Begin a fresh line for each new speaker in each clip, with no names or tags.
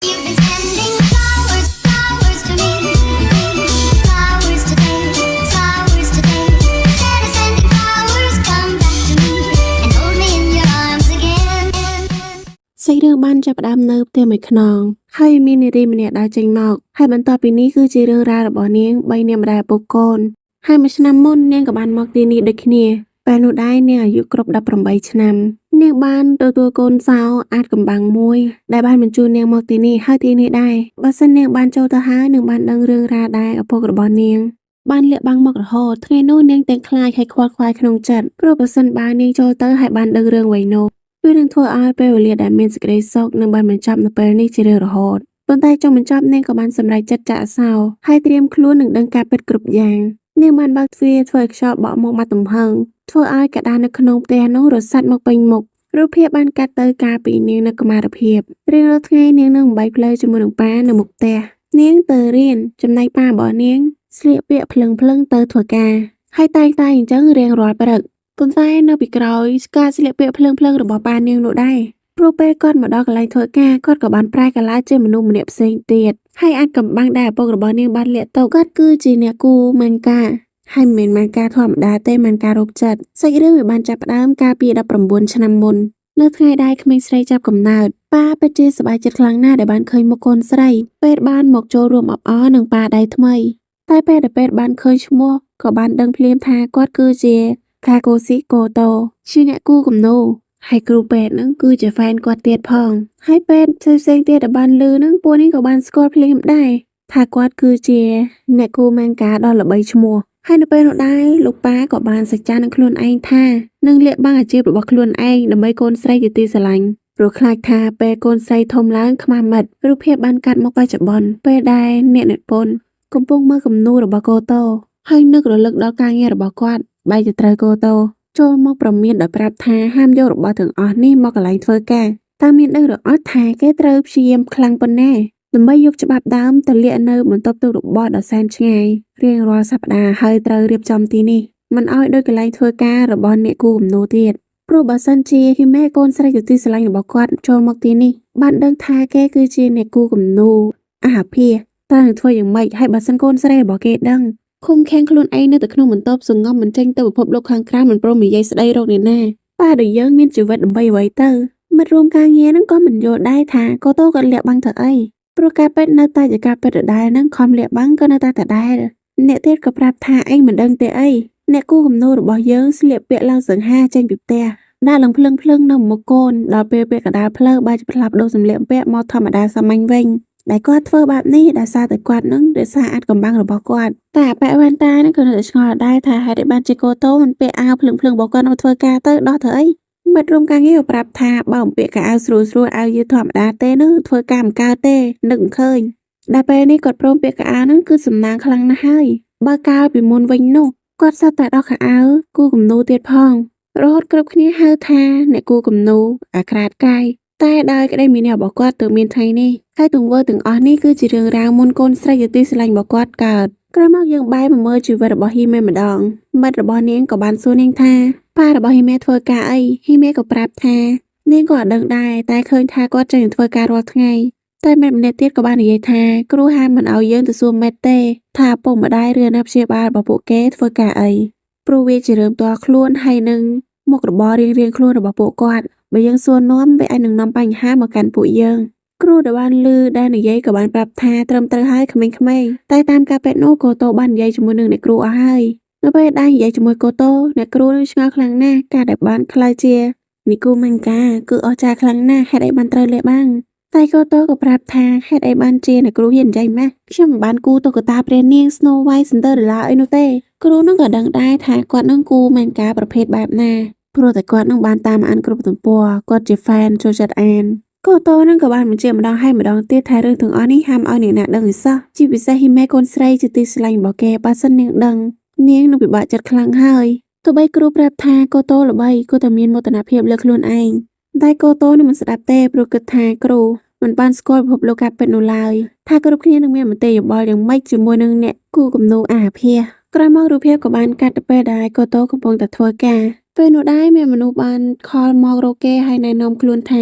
You've been sending flowers, flowers to me. Flowers today, flowers today. Instead of sending flowers, come back to me and hold me in your arms again.
សាច់រឿងបានចាប់ផ្ដើមនៅផ្ទះមួយខ្នងហើយមាននារីម្នាក់ដើរចេញមកហើយបន្ទាប់ពីនេះគឺជារឿងរ៉ាវរបស់នាងបីនាក់ម្ដាយឪពុកកូនហើយមួយឆ្នាំមុននាងក៏បានមកទីនេះដូចគ្នាពេលនោះដែរនាងអាយុគ្រប់18ឆ្នាំនាងបានទទួលកូនសោអាចកំបាំងមួយដែលបានបញ្ជូននាងមកទីនេះហើយទីនេះដែរបើសិននាងបានចូលទៅហើយនឹងបានដឹងរឿងរ៉ាវដែរឪពុករបស់នាងបានលាក់បាំងមករហូតថ្ងៃនោះនាងទាំងខ្លាចហើយខ្វល់ខ្វាយក្នុងចិត្តព្រោះបើសិនបើនាងចូលទៅហើយបានដឹងរឿងអ្វីនោះ វានឹងធ្វើឲ្យពេលវេលាដែលមានសេចក្តីសុខនឹងបានបញ្ចប់នៅពេលនេះជារៀងរហូតប៉ុន្តែចុងបញ្ចប់នាងក៏បានសម្រេចចិត្តចាក់សោហើយត្រៀមខ្លួននឹងដឹងការពិតគ្រប់យ៉ាងនាងបានបើកទ្វារធ្វើឲ្យខ្យល់បក់មកមកទំហឹងធ្វើឲ្យកដាស់នៅក្នុងផ្ទះនោះរសាត់មកពេញមុខរូបភាពបានកាត់ទៅកាលពីនាងនៅកុមារភាពរៀងរាល់ថ្ងៃនាងនឹងបំបីផ្លូវជាមួយនឹងប៉ានៅមុខផ្ទះនាងទៅរៀនចំណែកប៉ារបស់នាងស្លៀកពាក់ភ្លឹងភ្លឹងទៅធ្វើការហើយតែងតែអញ្ចឹងរៀងរាល់ព្រឹក ប៉ុន្តែនៅពីក្រោយការស្លៀកពាក់ភ្លើងៗរបស់ប៉ានាងនោះដែរព្រោះពេលគាត់មកដល់កន្លែងធ្វើការគាត់ក៏បានប្រែកាឡាជាមនុស្សម្នាក់ផ្សេងទៀតហើយអាចកំបាំងដែលឪពុករបស់នាងបានលាក់ទុកគាត់គឺជាអ្នកគូម៉ាន់កាហើយមិនមែនម៉ាន់កាធម្មតាទេម៉ាន់ការោគចិត្តសាច់រឿងវាបានចាប់ផ្ដើមកាលពី19ឆ្នាំមុននៅថ្ងៃដែលក្មេងស្រីចាប់កំណើតប៉ាពិតជាសប្បាយចិត្តខ្លាំងណាស់ដែលបានឃើញមុខកូនស្រីពេលបានមកចូលរួមអបអរនឹងប៉ាដៃថ្មីតែពេលដែលពេទ្យបានឃើញឈ្មោះក៏បានដឹងភ្លាមថាគាត់គឺជា កាកូស៊ីកូតូជាអ្នកគូគំនូរហើយគ្រូពេទ្យហ្នឹងគឺជា fan គាត់ទៀតផងហើយពេទ្យផ្សេងៗទៀតដែលបានលឺហ្នឹងពួកនេះក៏បានស្គាល់ភ្លាមដែរថាគាត់គឺជាអ្នកគូម៉ាំងកាដ៏ល្បីឈ្មោះហើយនៅពេលនោះដែរលោកប៉ាក៏បានសច្ចានឹងខ្លួនឯងថានឹងលាក់បាំងអាជីពរបស់ខ្លួនឯងដើម្បីកូនស្រីជាទីស្រឡាញ់ព្រោះខ្លាចថាពេលកូនស្រីធំឡើងខ្មាស់មិត្តរូបភាពបានកាត់មកបច្ចុប្បន្នពេលដែលអ្នកនិពន្ធកំពុងមើលគំនូររបស់កូតូហើយនឹករលឹកដល់ការងាររបស់គាត់ បែរជាត្រូវកូតូចូលមកប្រមានដោយប្រាប់ថាហាមយករបស់ទាំងអស់នេះមកកន្លែងធ្វើការតើមានដឹងឬអត់ថាគេត្រូវព្យាយាមខ្លាំងប៉ុណ្ណាដើម្បីយកច្បាប់ដើមទៅលាក់នៅបន្ទប់ទុករបស់ដ៏សែនឆ្ងាយរៀងរាល់សប្តាហ៍ហើយត្រូវរៀបចំទីនេះមិនឲ្យដូចកន្លែងធ្វើការរបស់អ្នកគូគំនូរទៀតព្រោះបើសិនជាហ៊ីមេកូនស្រីជាទីស្រឡាញ់របស់គាត់ចូលមកទីនេះបានដឹងថាគេគឺជាអ្នកគូគំនូរអាហាភាតើនឹងធ្វើយ៉ាងម៉េចហើយបើសិនកូនស្រីរបស់គេដឹង ឃុំឃាំងខ្លួនឯងនៅតែក្នុងបន្ទប់សង្ងំមិនចេញទៅពិភពលោកខាងក្រៅមិនព្រមនិយាយស្ដីរកអ្នកណាប៉ាដូចយើងមានជីវិតដើម្បីអ្វីទៅមិត្តរួមការងារហ្នឹងក៏មិនយល់ដែរថាកូតូគាត់លាក់បាំងធ្វើអីព្រោះការពិតនៅតែជាការពិតដដែលហ្នឹងខំលាក់បាំងក៏នៅតែដដែលអ្នកទៀតក៏ប្រាប់ថាអីមិនដឹងទេអីអ្នកគូគំនូររបស់យើងស្លៀកពាក់ឡើងសង្ហាចេញពីផ្ទះដាក់ឡើងភ្លឹងភ្លឹងនៅមុខកូនដល់ពេលពាក់កណ្ដាលផ្លូវបែរជាផ្លាប់ដូរសម្លៀកបំពាក់មកធម្មតាសាមញ្ញវិញដែលគាត់ធ្វើបែបនេះដោយសារតែគាត់នឹងរក្សាអាថ៌កំបាំងរបស់គាត់តែអាប៉ែវ៉ែនតានឹងក៏នៅតែឆ្ងល់ដែរថាហេតុអីបានជាកូតូមិនពាក់អាវភ្លឹងភ្លឹងរបស់គាត់មកធ្វើការទៅដោះធ្វើអីមិត្តរួមការងារក៏ប្រាប់ថាបើមិនពាក់កៅអៅស្រួលស្រួលអាវយឺតធម្មតាទេនឹងធ្វើការមិនកើតទេនឹកមិនឃើញដល់ពេលនេះគាត់ព្រមពាក់កៅអៅនឹងគឺសំណាងខ្លាំងណាស់ហើយបើកាលពីមុនវិញនោះគាត់សត្វតែដោះខោអាវគូគំនូរទៀតផងរហូតគ្រប់គ្នាហៅថាអ្នកគូគំនូរអាក្រាតកាយតែដោយក្តីមានះរបស់គាត់ទើបមានថ្ងៃនេះហើយទង្វើទាំងអស់នេះគឺជារឿងរ៉ាវមុនកូនស្រីជាទីស្រឡាញ់របស់គាត់កើតក្រោយមកយើងបែរមកមើលជីវិតរបស់ហ៊ីមេម្ដងមិត្តរបស់នាងក៏បានសួរនាងថាប៉ារបស់ហ៊ីមេធ្វើការអីហ៊ីមេក៏ប្រាប់ថានាងក៏អត់ដឹងដែរតែឃើញថាគាត់ចេញទៅធ្វើការរាល់ថ្ងៃតែមិត្តម្នាក់ទៀតក៏បាននិយាយថាគ្រូហាមមិនឲ្យយើងទៅសួរមិត្តទេថាឪពុកម្ដាយឬអាណាព្យាបាលរបស់ពួកគេធ្វើការអីព្រោះវាជារឿងផ្ទាល់ខ្លួនហើយនឹងមុខរបររៀងៗខ្លួនរបស់ពួកគាត់បើយើងសួរនាំវាអាចនឹងនាំបញ្ហាមកកាន់ពួកយើងគ្រូដែលបានលឺដែលនិយាយក៏បានប្រាប់ថាត្រឹមត្រូវហើយក្មេងៗតែតាមការពិតនោះកូតូបាននិយាយជាមួយនឹងអ្នកគ្រូអស់ហើយនៅពេលដែលនិយាយជាមួយកូតូអ្នកគ្រូនឹងឆ្ងល់ខ្លាំងណាស់ការដែលបានក្លាយជានីគូម៉ាន់កាគឺអស្ចារ្យខ្លាំងណាស់ហេតុអីបានត្រូវលាក់បាំងតែកូតូក៏ប្រាប់ថាហេតុអីបានជាអ្នកគ្រូហ៊ាននិយាយម៉េះខ្ញុំមិនបានគូតុក្កតាព្រះនាង Snow White Cinderella អីនោះទេគ្រូនឹងក៏ដឹងដែរថាគាត់នឹងគូម៉ាន់កាប្រភេទបែបណាព្រោះតែគាត់នឹងបានតាមអានគ្រប់ទំព័រគាត់ជា fan ចូលចិត្តអានកូតូនឹងក៏បានបញ្ជាក់ម្ដងហើយម្ដងទៀតថារឿងទាំងអស់នេះហាមឲ្យអ្នកណាដឹងឲ្យសោះជាពិសេសហ៊ីមេកូនស្រីជាទីស្រឡាញ់របស់គេបើសិននាងដឹងនាងនឹងពិបាកចិត្តខ្លាំងហើយទោះបីគ្រូប្រាប់ថាកូតូល្បីគួរតែមានមោទនភាពលើខ្លួនឯងតែកូតូនឹងមិនស្ដាប់ទេព្រោះគិតថាគ្រូមិនបានស្គាល់ពិភពលោកការពិតនោះឡើយថាគ្រប់គ្នានឹងមានមតិយោបល់យ៉ាងម៉េចជាមួយនឹងអ្នកគូគំនូរអាភាសក្រោយមករូបភាពក៏បានកាត់ទៅពេលដែលកូតូកំពុងតែធ្វើការ ពេលនោះដែរមានមនុស្សបាន call មករកគេហើយណែនាំខ្លួនថ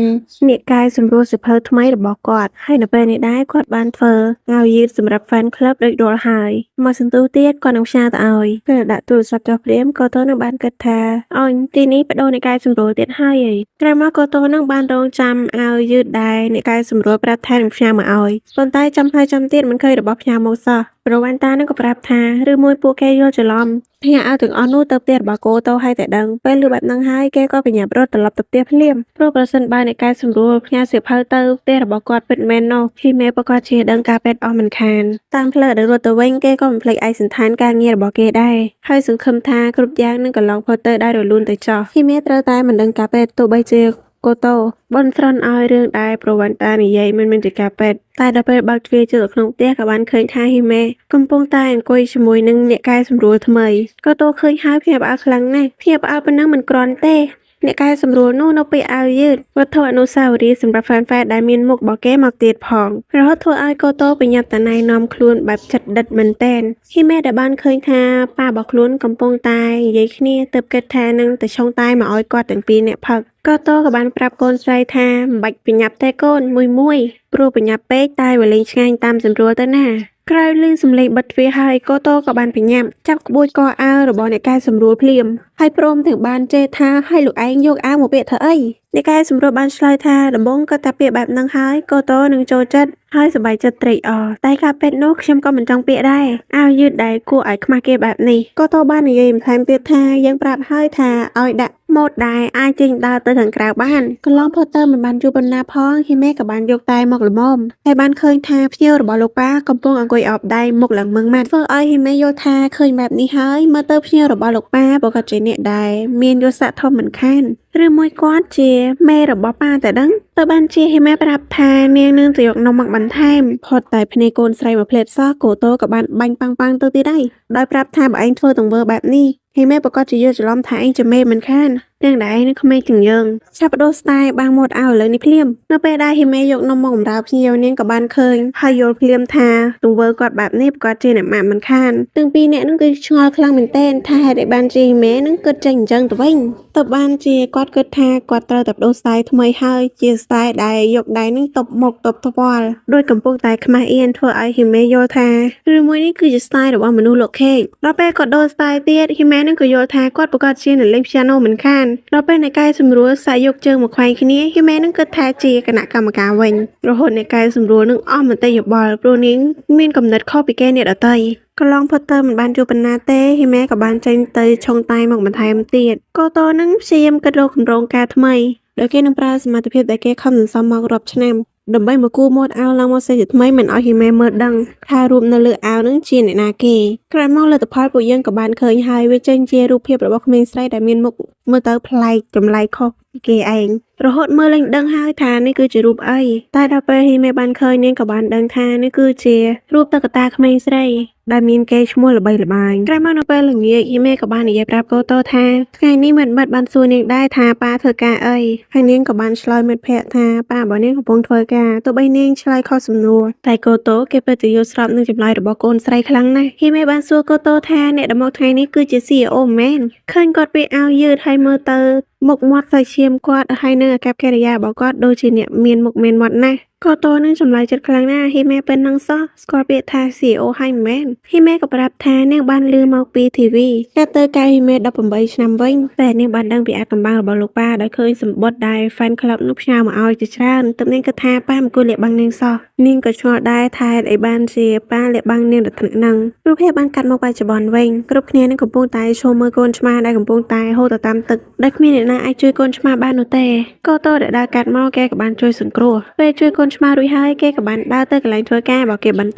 ាអ្នកកែសម្រួលសៀវភៅថ្មីរបស់គាត់ហើយនៅពេលនេះដែរគាត់បានធ្វើអាវយឺតសម្រាប់ fan club រួចរាល់ហើយមកសន្ទុះទៀតគាត់នឹងផ្ញើទៅឲ្យពេលដាក់ទូរស័ព្ទចុះភ្លាមក៏តូនឹងបានគិតថាអញទីនេះបដូរអ្នកកែសម្រួលទៀតហើយឯងក្រោយមកក៏តូនឹងបានរងចាំអាវយឺតដែរអ្នកកែសម្រួលប្រាប់ថានឹងផ្ញើមកឲ្យប៉ុន្តែចាំហើយចាំទៀតមិនឃើញរបស់ផ្ញើមកសោះប្រវ៉ាន់តានឹងក៏ប្រាប់ថាឬមួយពួកគេយល់ច្រឡំផ្ញើអាវទាំងអស់នោះទៅផ្ទះរបស់គោតូហើយតែដឹងពេលលឺបែបហ្នឹងហើយគេក៏ប្រញាប់រត់ត្រឡប់ទៅផ្ទះភ្លាមព្រោះប្រសិនបើអ្នកកែសម្រួលផ្ញើសៀវភៅទៅផ្ទះរបស់គាត់ពិតមែននោះហ៊ីមេប្រកាសជាដឹងការពេទ្យអស់មិនខានតាមផ្លូវដែលរត់ទៅវិញគេក៏មិនភ្លេចឯកសណ្ឋានការងាររបស់គេដែរហើយសង្ឃឹមថាគ្រប់យ៉ាងនឹងកន្លងផុតទៅដោយរលូនទៅចោះហ៊ីមេត្រូវតែមិនដឹងការពេទ្យទោះបីជាកូតូបនស្រន់ឲ្យរឿងដែលប្រវត្តិតានិយាយមិនមែនជាការពិតតែដល់ពេលបើកទ្វារចូលទៅក្នុងផ្ទះក៏បានឃើញថាហ៊ីមេកំពុងតែអង្គុយជាមួយនឹងអ្នកកែសម្រួលថ្មីក៏តូឃើញហើយភ្ញាក់ផ្អើលខ្លាំងណាស់ភ្ញាក់ផ្អើលប៉ុណ្ណឹងមិនគ្រាន់ទេអ្នកកែសម្រួលនោះនៅពេលអាវយឺតវត្ថុអនុស្សាវរីយ៍សម្រាប់ fan fan ដែលមានមុខរបស់គេមកទៀតផងរហូតធ្វើឲ្យកូតូប្រញាប់តណៃនាំខ្លួនបែបចិត្តដិតមែនតែនហ៊ីមេដែលបានឃើញថាប៉ារបស់ខ្លួនកំពុងតែនិយាយគ្នាទើបគិតថានឹងទៅឆុងតែមកឲ្យគាត់ទាំងពីរនាក់ផឹកកូតូក៏បានប្រាប់កូនស្រីថាមិនបាច់ប្រញាប់ទេកូនមួយមួយព្រោះប្រញាប់ពេកតែវាលេងឆ្ងាញ់តាមសម្រួលទៅណាក្រោយលឺសំឡេងបិទទ្វារហើយកូតូក៏បានប្រញាប់ចាប់ក្បួចកអាវរបស់អ្នកកែសម្រួលភ្លាមហើយព្រមទាំងបានជេរថាឲ្យលោកឯងយកអាវមកពាក់ធ្វើអីអ្នកកែសម្រួលបានឆ្លើយថាដំបងគាត់តែពាក់បែបហ្នឹងហើយកូតូនឹងចូលចិត្តហើយសប្បាយចិត្តត្រេកអរតែការពេទ្យនោះខ្ញុំក៏មិនចង់ពាក់ដែរអាវយឺតដែលគួរឲ្យខ្មាស់គេបែបនេះកូតូបាននិយាយបន្ថែមទៀតថាយើងប្រាប់ហើយថាឲ្យដាក់ម៉ូតដែរអាចចេញដើរទៅខាងក្រៅបានកន្លងផុតទៅមិនបានយូរប៉ុណ្ណាផងហ៊ីមេក៏បានយកតែមកល្មមហើយបានឃើញថាភ្ញៀវរបស់លោកប៉ាកំពុងអង្គុយអោបដៃមុខឡើងមឹងម៉ាត់ធ្វើឲ្យហ៊ីមេយល់ថាឃើញបែបនេះហើយមើលទៅភ្ញៀវរបស់លោកប៉ាប្រកាសជាអ្នកដែលមានយល់ស័ក្តិធំមិនខានឬមួយគាត់ជាមេរបស់ប៉ាតែដឹងទៅបានជាហ៊ីមេប្រាប់ថានាងនឹងទៅយកនំមកបន្ថែមផុតតែភ្នែកកូនស្រីមួយភ្លែតសោះកូតូក៏បានបាញ់ប៉ាំងប៉ាំងទៅទៀតហើយដោយប្រាប់ថាបើឯងធ្វើទង្វើបែបនេះហ៊ីមេប្រកាសជាយល់ច្រឡំថាឯងជាមេមិនខានទាំងដែលឯងនឹងក្មេងជាងយើងឆាប់បដូរស្ទាយបាំងមាត់ឲ្យឥឡូវនេះភ្លាមនៅពេលដែលហ៊ីមេយកនំមកបម្រើភ្ញៀវនាងក៏បានឃើញហើយយល់ភ្លាមថាទង្វើគាត់បែបនេះប្រកាសជាអ្នកម៉ាក់មិនខានទាំងពីរអ្នកនឹងគឺឆ្ងល់ខ្លាំងមែនទែនថាហេតុអីបានជាហ៊ីមេនឹងគិតចេញអញ្ចឹងទៅវិញទៅបានជាគាត់គិតថាគាត់ត្រូវតែបដូរស្ទាយថ្មីហើយជាស្ទាយដែលយកដៃនឹងតបមុខតបថ្ពាល់ដោយកំពុងតែខ្មាស់អៀនធ្វើឲ្យហ៊ីមេយល់ថាឬមួយនេះគឺជាស្ទាយរបស់មនុស្សលោកខេកដល់ពេលគាត់ដូរស្ទាយទៀតហ៊ីមេនឹងក៏យល់ថាគាត់ប្រកាសជាអ្នកលេងព្យ៉ាណូមិនខានដល់ពេលអ្នកកែសម្រួលសាកយកជើងមកខ្វែងគ្នាហ៊ីមេនឹងគិតថាជាគណៈកម្មការវិញរហូតអ្នកកែសម្រួលនឹងអស់មតិយោបល់ព្រោះនាងមានកំណត់ខុសពីគេអ្នកដទៃកន្លងផុតទៅមិនបានយូរប៉ុណ្ណាទេហ៊ីមេក៏បានចេញទៅឆុងតែមកបន្ថែមទៀតកូតូនឹងព្យាយាមគិតរកគម្រោងការថ្មីដោយគេនឹងប្រើសមត្ថភាពដែលគេខំសន្សំមករាប់ឆ្នាំដើម្បីមកគូម៉ូតអាវឡើងមកសេជាថ្មីមិនឲ្យហ៊ីមេមើលដឹងថារូបនៅលើអាវនឹងជាអ្នកណាគេក្រោយមកលទ្ធផលពួកយើងក៏បានឃើញហើយវាចេញជារូបភាពរបស់ក្មេងស្រីដែលមានមុខមើលទៅប្លែកចម្លែកខុសពីគេឯងរហូតមើលលែងដឹងហើយថានេះគឺជារូបអីតែដល់ពេលហ៊ីមេបានឃើញនាងក៏បានដឹងថានេះគឺជារូបតុក្កតាក្មេងស្រីដែលមានគេឈ្មោះល្បីល្បាញក្រោយមកនៅពេលល្ងាចហ៊ីមេក៏បាននិយាយប្រាប់កូតូថាថ្ងៃនេះមិត្តមិត្តបានសួរនាងដែរថាប៉ាធ្វើការអីហើយនាងក៏បានឆ្លើយមិត្តភ័ក្តិថាប៉ារបស់នាងកំពុងធ្វើការទោះបីនាងឆ្លើយខុសសំណួរតែកូតូគេពិតជាយល់ស្របនឹងចម្លើយរបស់កូនស្រីខ្លាំងណាស់ហ៊ីមេបានសួរកូតូថាអ្នកដែលមកថ្ងៃនេះគឺជា CEO មែនឃើញគាត់ពាក់អាវយឺតហើយមើលទៅមុខមាត់សាច់ឈាមគាត់ហើយនឹងអាកប្បកិរិយារបស់គាត់ដូចជាអ្នកមានមុខមានមាត់ណាស់កូតូនឹងចម្លើយចិត្តខ្លាំងណាស់ហ៊ីមេប៉ុណ្ណឹងសោះស្គាល់ពាក្យថា CEO ហើយមិនមែនហ៊ីមេក៏ប្រាប់ថានាងបានឮមកពី TV កាត់ទៅកៅហ៊ីមេ18ឆ្នាំវិញតែនាងបានដឹងពីអាថ៌កំបាំងរបស់លោកប៉ាដោយឃើញសម្បត្តិដែល fan club នោះផ្ញើមកឲ្យជាច្រើនទើបនាងគិតថាប៉ាមិនគួរលាក់បាំងនាងសោះនាងក៏ឆ្ងល់ដែរថាហេតុអីបានជាប៉ាលាក់បាំងនាងដល់ថ្នាក់ហ្នឹងរូបភាពបានកាត់មកបច្ចុប្បន្នវិញគ្រប់គ្នានឹងកំពុងតែឈរមើលកូនឆ្មាដែលកំពុងតែហូរទៅតាមទឹកដែលគ្មានអ្នកណាអាចជួយកូនឆ្មាបាននោះទេកូតូដែលដើរកាត់មកគេក៏បានជួយសង្គ្រោះពេលជួយកូនឆ្មារួចហើយគេក៏បានដើរទៅកន្លែងធ្វើការរបស់គេបន្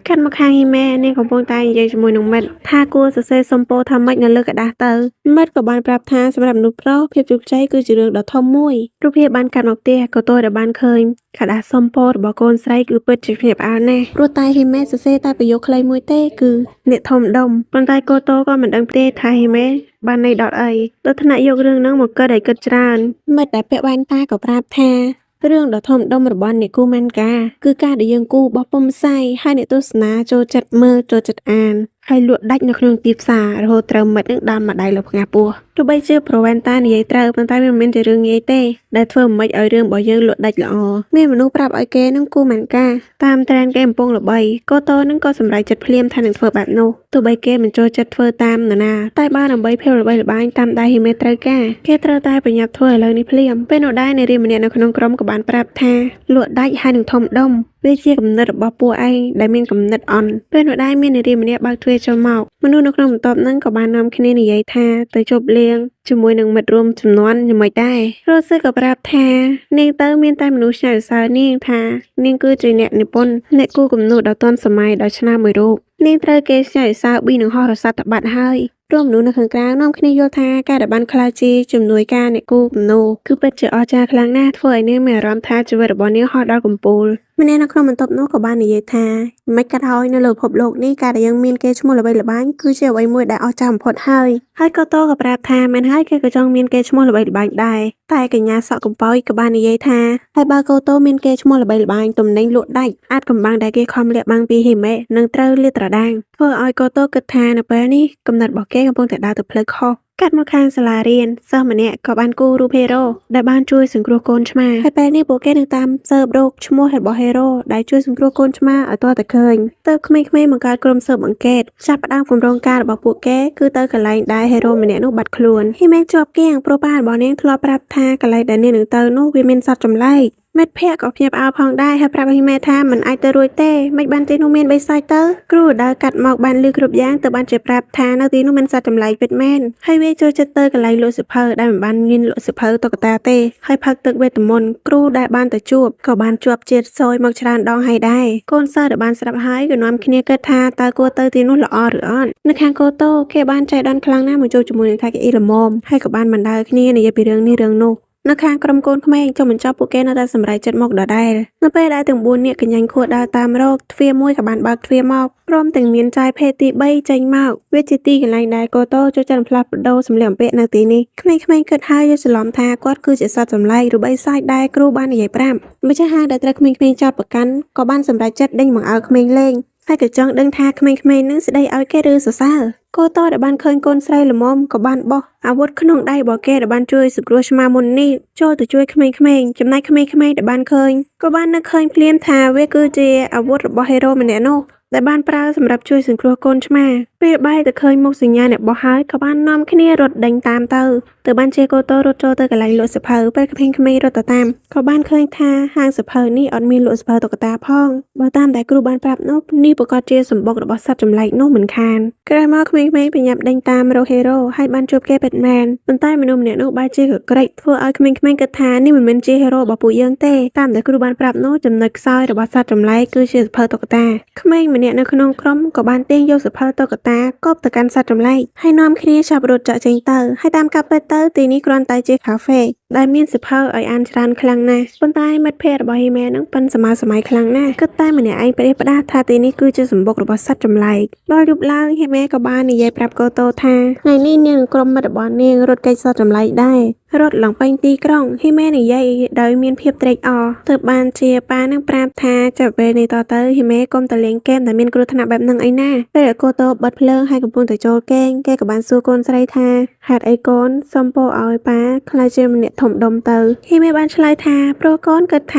តកាត់មកខាងហ៊ីមេនាងកំពុងតែនិយាយជាមួយនឹងមិត្តថាគួរសរសេរសំពោថាម៉េចនៅលើក្រដាសទៅមិត្តក៏បានប្រាប់ថាសម្រាប់មនុស្សប្រុសភាពជោគជ័យគឺជារឿងដ៏ធំមួយរូបភាពបានកាត់មកផ្ទះក៏ទោះដែលបានឃើញក្រដាសសំពោរបស់កូនស្រីគឺពិតជាភ្ញាក់ផ្អើលណាស់ព្រោះតែហ៊ីមេសរសេរតែប្រយោគខ្លីមួយទេគឺអ្នកធំដុំប៉ុន្តែកូតូក៏មិនដឹងទេថាហ៊ីមេបានន័យដល់អីដល់ថ្នាក់យករឿងហ្នឹងមកគិតឲ្យគិតច្រើនមិត្តដែលពាក់វ៉ែនតាក៏ប្រាប់ថារឿងដ៏ធំដុំរបស់អ្នកគូម៉ាន់កាគឺការដែលយើងគូបោះពុំផ្សាយហើយអ្នកទស្សនាចូលចិត្តមើលចូលចិត្តអាន ហើយលក់ដាច់នៅក្នុងទីផ្សាររហូតត្រូវមិត្តនឹងដើមម្ដាយលើផ្ងាពោះទោះបីជាប្រវែនតានិយាយត្រូវប៉ុន្តែវាមិនមែនជារឿងងាយទេដែលធ្វើមិនឲ្យរឿងរបស់យើងលក់ដាច់ល្អមានមនុស្សប្រាប់ឲ្យគេនឹងគូមិនការតាម trend គេកំពុងល្បីកូតូនឹងក៏សម្រេចចិត្តភ្លាមថានឹងធ្វើបែបនោះទោះបីគេមិនចូលចិត្តធ្វើតាមនរណាតែបើដើម្បីភាពល្បីល្បាញតាមដៃហ៊ីមេត្រូវការគេត្រូវតែប្រញាប់ធ្វើឥឡូវនេះភ្លាមពេលនោះដែរនារីម្នាក់នៅក្នុងក្រុមក៏បានប្រាប់ថាលក់ដាច់ហើយនឹងធំដុំវាជាគំនិតរបស់ពួកឯងដែលមានគំនិតអន់ពេលនោះដែរមាននារីម្នាក់បើកទ្វារចូលមកមនុស្សនៅក្នុងបន្ទប់ហ្នឹងក៏បាននាំគ្នានិយាយថាទៅជប់លៀងជាមួយនឹងមិត្តរួមចំនួនយ៉ាងម៉េចដែររស់សឺក៏ប្រាប់ថានាងទៅមានតែមនុស្សឆ្នើសើនាងថានាងគឺជាអ្នកនិពន្ធអ្នកគូគំនូរដ៏ទាន់សម័យដ៏ឆ្នើមមួយរូបនាងត្រូវគេឆ្នើសើប៊ីនឹងហោះរស័ព្ទត្បាត់ហើយរួមមនុស្សនៅខាងក្រៅនាំគ្នាយល់ថាការដែលបានក្លាយជាជំនួយការអ្នកគូគំនូរគឺពិតជាអស្ចារ្យខ្លាំងណាស់ធ្វើឲ្យនាងមានអារម្មណ៍ថាជីវិតរបស់នាងហោះដល់កំពូលម្នាក់នៅក្នុងបន្ទប់នោះក៏បាននិយាយថាមិនកាត់ហើយនៅលើពិភពលោកនេះការដែលយើងមានគេឈ្មោះល្បីល្បាញគឺជាអ្វីមួយដែលអស្ចារ្យបំផុតហើយហើយកតក៏ប្រាប់ថាមែនហើយគេក៏ចង់មានគេឈ្មោះល្បីល្បាញដែរតែកញ្ញាសក់កំប៉ោយក៏បាននិយាយថាហើយបើកូតូមានគេឈ្មោះល្បីល្បាញទំនិញលក់ដាច់អាចកំបាំងដែលគេខំលាក់បាំងពីហ៊ីមេនឹងត្រូវលាតត្រដាងធ្វើឲ្យកូតូគិតថានៅពេលនេះកំណត់របស់គេកំពុងតែដើរទៅផ្លូវខុសកាត់មកខាងសាលារៀនសិស្សម្នាក់ក៏បានគូរូបហេរ៉ូដែលបានជួយសង្គ្រោះកូនឆ្មាហើយពេលនេះពួកគេនឹងតាមស៊ើបរកឈ្មោះរបស់ហេរ៉ូដែលជួយសង្គ្រោះកូនឆ្មាឲ្យទាល់តែឃើញទើបក្មេងៗបង្កើតក្រុមស៊ើបអង្កេតចាប់ផ្ដើមគម្រោងការរបស់ពួកគេគឺទៅកន្លែងដែលហេរ៉ូម្នាក់នោះបាត់ខ្លួនហ៊ីមេជាប់គៀងព្រោះប៉ារបស់នាងធ្លាប់ប្រាប់ថាកន្លែងដែលនាងនឹងទៅនោះវាមានសត្វចម្លែកមិត្តភ័ក្តិក៏ភ្ញាក់ផ្អើលផងដែរហើយប្រាប់ហ៊ីមេថាមិនអាចទៅរួចទេមិនបានទីនោះមានបិសាចទៅគ្រូដើរកាត់មកបានលឺគ្រប់យ៉ាងទៅបានជាប្រាប់ថានៅទីនោះមានសត្វចម្លែកពិតមែនហើយវាចូលចិត្តទៅកន្លែងលក់សៀវភៅដែលមិនបានមានលក់សៀវភៅតុក្កតាទេហើយផឹកទឹកវេទមន្តគ្រូដែលបានទៅជួបក៏បានជាប់ជាតិសយមកច្រើនដងហើយដែរកូនសិស្សដែលបានស្ដាប់ហើយក៏នាំគ្នាគិតថាតើគួរទៅទីនោះល្អឬអត់នៅខាងកូតូគេបានចៃដន្យខ្លាំងណាស់មកជួបជាមួយនឹងថាកេអ៊ីល្មមហើយក៏បានបណ្ដើរគ្នានិយាយពីរឿងនេះរឿងនោះនៅខាងក្រុមកូនក្មេងចុះបញ្ចប់ពួកគេនៅតែសម្រេចចិត្តមកដដែលនៅពេលដែលទាំង4នាក់កញ្ញាញ់ខួរដើរតាមរកទ្វារមួយក៏បានបើកទ្វារមកព្រមទាំងមានចាយភេទទី3ចេញមកវាជាទីកន្លែងដែលកូតូចូលចិត្តផ្លាស់ប្ដូរសម្លៀកបំពាក់នៅទីនេះក្មេងៗគិតហើយយល់ច្រឡំថាគាត់គឺជាសត្វចម្លែកឬបិសាចដែលគ្រូបាននិយាយប្រាប់ម្ចាស់ហាងដែលត្រូវក្មេងៗចោទប្រកាន់ក៏បានសម្រេចចិត្តដេញមកឲ្យក្មេងលេងហើយក៏ចង់ដឹងថាក្មេងៗនឹងស្ដីឲ្យគេឬសរសើរកូតូដែលបានឃើញកូនស្រីល្មមក៏បានបោះអាវុធក្នុងដៃរបស់គេដែលបានជួយសង្គ្រោះឆ្មាមុននេះចូលទៅជួយក្មេងៗចំណែកក្មេងៗដែលបានឃើញក៏បាននឹកឃើញភ្លាមថាវាគឺជាអាវុធរបស់ហេរ៉ូម្នាក់នោះដែលបានប្រើសម្រាប់ជួយសង្គ្រោះកូនឆ្មាពេលបែរទៅឃើញមុខសញ្ញាអ្នកបោះហើយក៏បាននាំគ្នារត់ដេញតាមទៅទៅបានជាកូតូរត់ចូលទៅកន្លែងលក់សៀវភៅពេលក្មេងៗរត់ទៅតាមក៏បានឃើញថាហាងសៀវភៅនេះអត់មានលក់សៀវភៅតុក្កតាផងបើតាមដែលគ្រូបានប្រាប់នោះនេះប្រកាសជាសម្បុករបស់សត្វចម្លែកនោះមិនខានក្រោយមកក្មេងៗប្រញាប់ដេញតាមរកហេរ៉ូហើយបានជួបគេពិតមែនប៉ុន្តែមនុស្សម្នាក់នោះបែរជាកក្រិចធ្វើឲ្យក្មេងៗគិតថានេះមិនមែនជាហេរ៉ូរបស់ពួកយើងទេតាមដែលគ្រូបានប្រាប់នោះចំណុចខ្សោយរបស់សត្វចម្លែកគឺជាសៀវភៅតុក្កតាក្មេងម្នាក់នៅក្នុងក្រុមក៏បានទាញយកសៀវភៅតុក្កតាកប់ទៅកាន់សត្វចម្លែកហើយនាំគ្នាចាប់រត់ចាក់ចេញទៅហើយតាមកាប់ពិតទៅទីនេះគ្រាន់តែជាកាហ្វេដែលមានសៀវភៅឲ្យអានច្រើនខ្លាំងណាស់ប៉ុន្តែមិត្តភ័ក្តិរបស់ហ៊ីមែនឹងប៉ិនសម័យសម័យខ្លាំងណាស់គិតតែម្នាក់ឯងប្រេះផ្ដាស់ថាទីនេះគឺជាសម្បុករបស់សត្វចម្លែកដល់យប់ឡើងហ៊ីមែក៏បាននិយាយប្រាប់កូតូថាថ្ងៃនេះនាងនិងក្រុមមិត្តរបស់នាងរត់គេចសត្វចម្លែកដែររត់ឡើងពេញទីក្រុងហ៊ីមែនិយាយដោយមានភាពត្រេកអរទើបបានជាប៉ានឹងប្រាប់ថាចាប់ពេលនេះតទៅហ៊ីមែកុំតែលេងហ្គេមដែលមានគ្រោះថ្នាក់បែបហ្នឹងអីណាពេលកូតូបិទភ្លើងហើយកំពុងតែចូលគេងគេក៏បានសួរកូនស្រីថាហេតុអីកូនសុំពោឲ្យប៉ាក្លាយជាម្នាក់ធំដុំទៅហ៊ីមេបានឆ្លើយថាព្រោះកូនគិតថ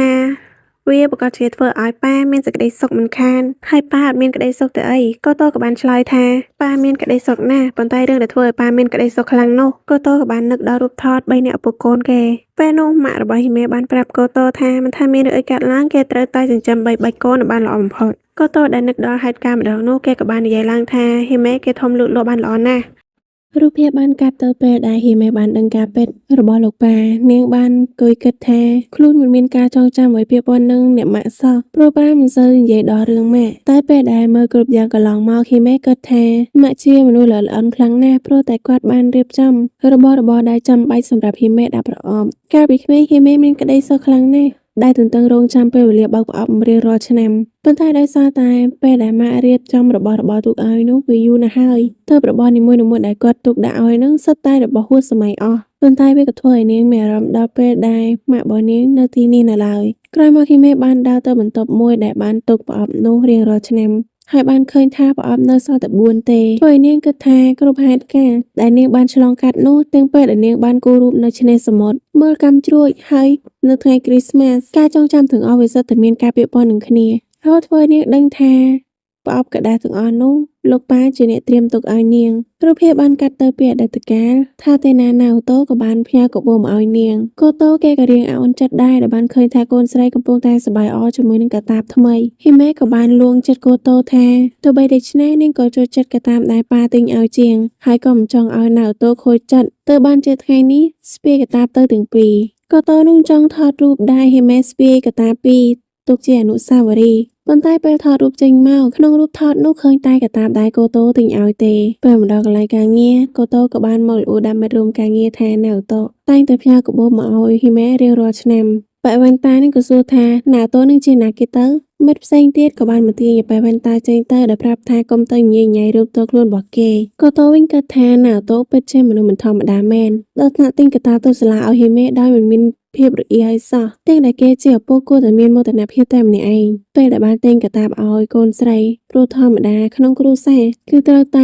ាវាប្រកាសជាធ្វើឲ្យប៉ាមានសេចក្តីសុខមិនខានហើយប៉ាអត់មានក្តីសុខទៅអីកូតូក៏បានឆ្លើយថាប៉ាមានក្តីសុខណាស់ប៉ុន្តែរឿងដែលធ្វើឲ្យប៉ាមានក្តីសុខខ្លាំងនោះកូតូក៏បាននឹកដល់រូបថត3នាក់ឪពុកកូនគេពេលនោះម៉ាក់របស់ហ៊ីមេបានប្រាប់កូតូថាមិនថាមានរឿងអីកើតឡើងគេត្រូវតែចិញ្ចឹមបីបាច់កូនឲ្យបានល្អបំផុតកូតូដែលនឹកដល់ហេតុការណ៍ម្ដងនោះគេក៏បាននិយាយឡើងថាហ៊ីមេគេធំលូតលាស់បានល្អណាស់រូបភាពបានកាត់ទៅពេលដែលហ៊ីមេបានដឹងការពិតរបស់លោកប៉ានាងបានគយគិតថាខ្លួនមិនមានការចងចាំអ្វីពាក់ព័ន្ធនឹងអ្នកម៉ាក់សោះព្រោះប៉ាមិនសូវនិយាយដល់រឿងម៉ាក់តែពេលដែលមើលគ្រប់យ៉ាងកន្លងមកហ៊ីមេគិតថាម៉ាក់ជាមនុស្សល្អល្អន់ខ្លាំងណាស់ព្រោះតែគាត់បានរៀបចំរបស់របរដែលចាំបាច់សម្រាប់ហ៊ីមេដាក់ប្រអប់កាលពីក្មេងហ៊ីមេមានក្តីសុខខ្លាំងណាស់ដែលទន្ទឹងរង់ចាំពេលវេលាបើកប្រអប់រៀងរាល់ឆ្នាំប៉ុន្តែដោយសារតែពេលដែលម៉ាក់រៀបចំរបស់របរទុកឲ្យនោះវាយូរណាស់ហើយទើបរបស់នីមួយៗដែលគាត់ទុកដាក់ឲ្យនឹងសុទ្ធតែរបស់ហួសសម័យអស់ប៉ុន្តែវាក៏ធ្វើឲ្យនាងមានអារម្មណ៍ដល់ពេលដែលម៉ាក់របស់នាងនៅទីនេះនៅឡើយក្រោយមកហ៊ីមេបានដើរទៅបន្ទប់មួយដែលបានទុកប្រអប់នោះរៀងរាល់ឆ្នាំ ហើយបានឃើញថាប្រអប់នៅសល់តែ4ទេធ្វើឲ្យនាងគិតថាគ្រប់ហេតុការណ៍ដែលនាងបានឆ្លងកាត់នោះទាំងពេលដែលនាងបានគូររូបនៅឆ្នេរសមុទ្រមើលកាំជ្រួចហើយនៅថ្ងៃគ្រីស្មាស់ការចងចាំទាំងអស់វាសុទ្ធតែមានការពាក់ព័ន្ធនឹងគ្នារហូតធ្វើឲ្យនាងដឹងថាប្រអប់ក្រដាសទាំងអស់នោះលោកប៉ាជាអ្នកត្រៀមទុកឲ្យនាងរូបភាពបានកាត់ទៅពីអតីតកាលថាតេណាណាអូតូក៏បានផ្ញើកាបូបមកឲ្យនាងកូតូគេក៏រៀងអោនចិត្តដែរដែលបានឃើញថាកូនស្រីកំពុងតែសប្បាយអរជាមួយនឹងកាតាបថ្មីហ៊ីមេក៏បានលួងចិត្តកូតូថាទោះបីដូច្នេះនាងក៏ចូលចិត្តកាតាបដែលប៉ាទិញឲ្យជាងហើយក៏មិនចង់ឲ្យណាអូតូខូចចិត្តទើបបានជាថ្ងៃនេះស្ពាយកាតាបទៅទាំងពីរកូតូនឹងចង់ថតរូបដែរហ៊ីមេស្ពាយកាតាបពីរទុកជាអនុស្សាវរីយ៍ប៉ុន្តែពេលថតរូបចេញមកក្នុងរូបថតនោះឃើញតែកាតាបដែលកូតូទិញឲ្យទេពេលមកដល់កន្លែងការងារកូតូក៏បានមកលួដាំមិត្តរួមការងារថាណាអូតូតែងតែផ្ញើកាបូបមកឲ្យហ៊ីមេរៀងរាល់ឆ្នាំប៉ែវ៉ែនតានឹងក៏សួរថាណាអូតូនឹងជាណាគេទៅមិត្តផ្សេងទៀតក៏បានមកទាញឲ្យប៉ែវ៉ែនតាចេញទៅដោយប្រាប់ថាកុំទៅញ៉ៃញ៉ៃរូបតខ្លួនរបស់គេកូតូវិញគិតថាណាអូតូពិតជាមនុស្សមិនធម្មតាមែនដល់ថ្នាក់ទិញកាតាបទៅសាលាឲ្យហ៊ីមេដោយមិនមានភាពរអៀឲ្យសោះទាំងដែលគេជាឪពុកគួរតែមានមោទនភាពតែម្នាក់ឯងពេលដែលបានទិញកាតាបឲ្យកូនស្រីព្រោះធម្មតាក្នុងគ្រួសារគឺត្រូវតែ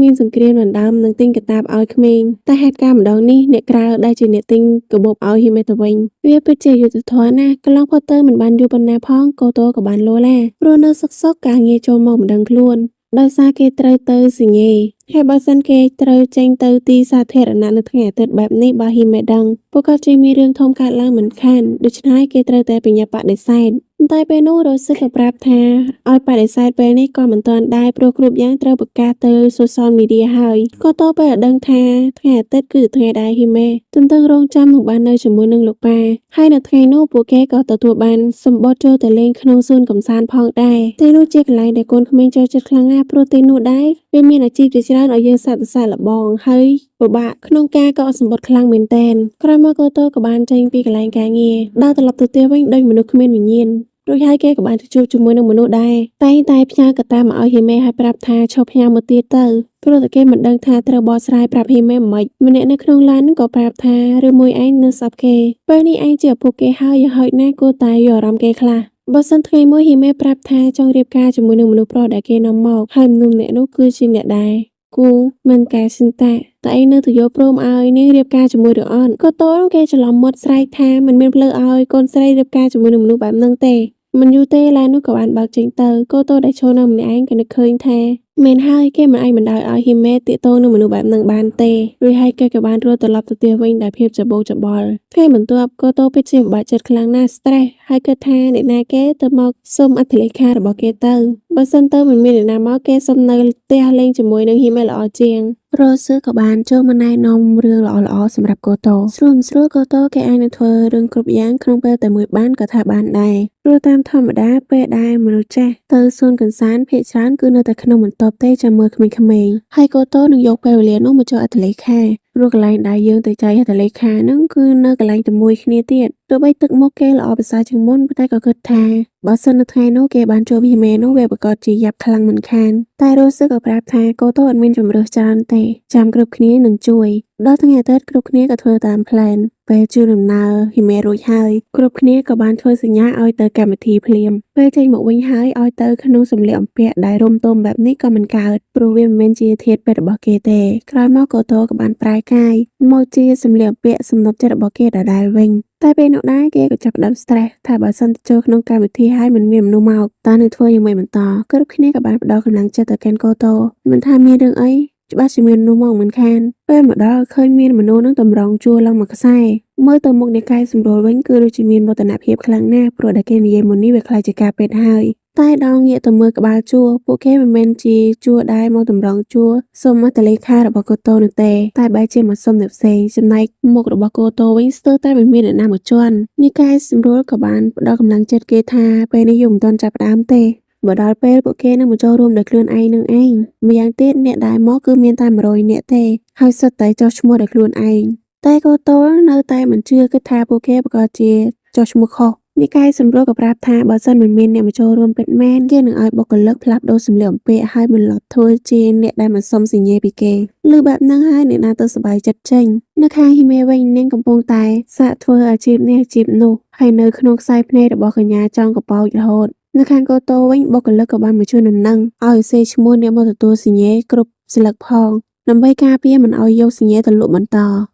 មានសង្គ្រាមដណ្ដើមនិងទិញកាតាបឲ្យក្មេងតែហេតុការណ៍ម្ដងនេះអ្នកក្រៅដែលជាអ្នកទិញកាបូបឲ្យហ៊ីមេទៅវិញវាពិតជាយុត្តិធម៌ណាស់កន្លងផុតទៅមិនបានយូរប៉ុណ្ណាផងកូតូក៏បានលោឡាព្រោះនៅសុកសុកការងារចូលមកមិនដឹងខ្លួនដោយសារគេត្រូវទៅសញ្ញេហើយបើសិនគេត្រូវចេញទៅទីសាធារណៈនៅថ្ងៃអាទិត្យបែបនេះបើហ៊ីមេដឹងពួកគាត់ជិះមានរឿងធំកើតឡើងមិនខានដូច្នេះគេត្រូវតែបញ្ញាបដិសេធតែពេលនោះរស់សិក៏ប្រាប់ថាឲ្យបដិសេធពេលនេះក៏មិនទាន់ដែរព្រោះគ្រប់យ៉ាងត្រូវប្រកាសទៅ social media ហើយក៏តពេលឲ្យដឹងថាថ្ងៃអាទិត្យគឺថ្ងៃដែលហ៊ីមេទន្ទឹងរង់ចាំនឹងបាននៅជាមួយនឹងលោកប៉ាហើយនៅថ្ងៃនោះពួកគេក៏ទទួលបានសម្បត្តិចូលទៅលេងក្នុងសួនកម្សាន្តផងដែរទីនោះជាកន្លែងដែលកូនក្មេងចូលចិត្តខ្លាំងណាស់ព្រោះទីនោះដែរវាមានអាជីពជាច្រើនឲ្យយើងសាកសែកលបងហើយពិបាកក្នុងការកក់សម្បត្តិខ្លាំងមែនទែនក្រោយមកកូតូក៏បានចេញពីកន្លែងការងារដើរត្រឡប់ទៅផ្ទះវិញដោយមនុស្សគ្មានវិញ្ញាណរួចហើយគេក៏បានទៅជួបជាមួយនឹងមនុស្សដែរតែងតែផ្ញើកតាមកឲ្យហ៊ីមេឲ្យប្រាប់ថាឈប់ផ្ញើមកទៀតទៅព្រោះតែគេមិនដឹងថាត្រូវបកស្រាយប្រាប់ហ៊ីមេមិនម្នាក់នៅក្នុងឡានក៏ប្រាប់ថាឬមួយឯងនៅស្អប់គេពេលនេះឯងជាឪពុកគេហើយយ៉ាងហោចណាស់គួរតែយកអារម្មណ៍គេខ្លះបើសិនថ្ងៃមួយហ៊ីមេប្រាប់ថាចង់រៀបការជាមួយនឹងមនុស្សប្រុសដែលគេនាំមកហើយមនុស្សម្នាក់នោះគឺជាអ្នកដែរគូមិនកែសិនតាតែឯងនៅទៅយកព្រមឲ្យនាងរៀបការជាមួយឬអត់ក៏តោគេច្រឡំមាត់ស្រែកថាមិនមានផ្លូវឲ្យកូនស្រីរៀបការជាមួយនឹងមនុស្សបែបហ្នឹងទេមិនយូរទេឡាននោះក៏បានបើកចេញទៅកូតូដែលឈរនៅម្នាក់ឯងក៏នឹកឃើញថាមែនហើយគេមិនអាចបណ្ដោយឲ្យហ៊ីមេទាក់ទងនឹងមនុស្សបែបហ្នឹងបានទេរួចហើយគេក៏បានរត់ត្រឡប់ទៅផ្ទះវិញដោយភាពច្របូកច្របល់ថ្ងៃបន្ទាប់កូតូពិតជាពិបាកចិត្តខ្លាំងណាស់ stress ហើយគិតថាអ្នកណាគេទៅមកសុំអត្ថលេខារបស់គេទៅបើសិនទៅមិនមានអ្នកណាមកគេសុំនៅផ្ទះលេងជាមួយនឹងហ៊ីមេល្អជាងរ៉ូសឺក៏បានចូលមកណែនាំរឿងល្អៗសម្រាប់កូតូស្រួលមិនស្រួលកូតូគេអាចនឹងធ្វើរឿងគ្រប់យ៉ាងក្នុងពេលតែមួយបានក៏ថាបានដែរព្រោះតាមធម្មតាពេលដែលមនុស្សចាស់ទៅសួនកម្សាន្តភាគច្រើនគឺនៅតែក្នុងបន្ទប់ទេចាំមើលក្មេងៗហើយកូតូនឹងយកពេលវេលានោះមកចូលអត្ថលេខាព្រោះកន្លែងដែលយើងទៅចែកអត្ថលេខាហ្នឹងគឺនៅកន្លែងតែមួយគ្នាទៀតទោះបីទឹកមុខគេល្អប្រសើរជាងមុនប៉ុន្តែក៏គិតថាបើសិននៅថ្ងៃនោះគេបានជួបហ៊ីមេនោះវាប្រកាសជាយ៉ាប់ខ្លាំងមិនខានតែរ៉ូសឺក៏ប្រាប់ថាកូតូអត់មានជម្រើសច្រើនទេចាំគ្រប់គ្នានឹងជួយដល់ថ្ងៃអាទិត្យគ្រប់គ្នាក៏ធ្វើតាម plan ពេលជូនដំណើរហ៊ីមេរួចហើយគ្រប់គ្នាក៏បានធ្វើសញ្ញាឲ្យទៅកម្មវិធីភ្លាមពេលចេញមកវិញហើយឲ្យទៅក្នុងសម្លៀកបំពាក់ដែលរុំទុំបែបនេះក៏មិនកើតព្រោះវាមិនមែនជាធាតុពិតរបស់គេទេក្រោយមកកូតូក៏បានប្រែកាយមកជាសម្លៀកបំពាក់សំណប់ចិត្តរបស់គេដដែលវិញតែពេលនោះដែរគេក៏ចាប់ផ្ដើម stress ថាបើសិនទៅចូលក្នុងកម្មវិធីហើយមិនមានមនុស្សមកតើនឹងធ្វើយ៉ាងម៉េចបន្តគ្រប់គ្នាក៏បានផ្ដល់កម្លាំងចិត្តទៅកាន់កូតូមិនថាមានរឿងអីច្បាស់ជាមានមនុស្សមកមិនខានពេលមកដល់ឃើញមានមនុស្សនឹងតម្រង់ជួរឡើងមួយខ្សែមើលទៅមុខនៃកាយសម្រួលវិញគឺដូចជាមានមោទនភាពខ្លាំងណាស់ព្រោះដែលគេនិយាយមុននេះវាក្លាយជាការពិតហើយតែដល់ងាកទៅមើលក្បាលជួរពួកគេមិនមែនជាជួរដែរមកតម្រង់ជួរសុំអត្ថលេខារបស់កូតូនោះទេតែបែរជាមកសុំអ្នកផ្សេងចំណែកមុខរបស់កូតូវិញស្ទើរតែមិនមានអ្នកណាមកជន់នេះកាយសម្រួលក៏បានផ្ដល់កម្លាំងចិត្តគេថាពេលនេះយើងមិនទាន់ចាប់ផ្ដើមទេបើដល់ពេលពួកគេនឹងមកចូលរួមដោយខ្លួនឯងនឹងឯងម្យ៉ាងទៀតអ្នកដែលមកគឺមានតែ100នាក់ទេហើយសុទ្ធតែចុះឈ្មោះដោយខ្លួនឯងតែកូតូនៅតែមិនជឿគិតថាពួកគេប្រកាសជាចុះឈ្មោះខុសនិកាយសម្រួលក៏ប្រាប់ថាបើសិនមិនមានអ្នកមកចូលរួមពិតមែនគេនឹងឲ្យបុគ្គលិកផ្លាស់ប្ដូរសម្លៀកបំពាក់ហើយបន្លប់ធ្វើជាអ្នកដែលមិនសុំសញ្ញាពីគេឬបែបហ្នឹងហើយអ្នកណាទៅសប្បាយចិត្តចេញនៅខាងហ៊ីមេវិញនាងកំពុងតែសាកធ្វើអាជីពនេះអាជីពនោះហើយនៅក្នុងខ្សែភ្នែករបស់កញ្ញាចង់កប៉ោចរហូត នៅខាងកូតូវិញបុគ្គលិកក៏បានមកជួយដំណឹងឲ្យសេឈ្មោះអ្នកមកទទួលសញ្ញាគ្រប់ស្លឹកផងដើម្បីការពារមិនឲ្យយកសញ្ញាទៅលក់បន្ត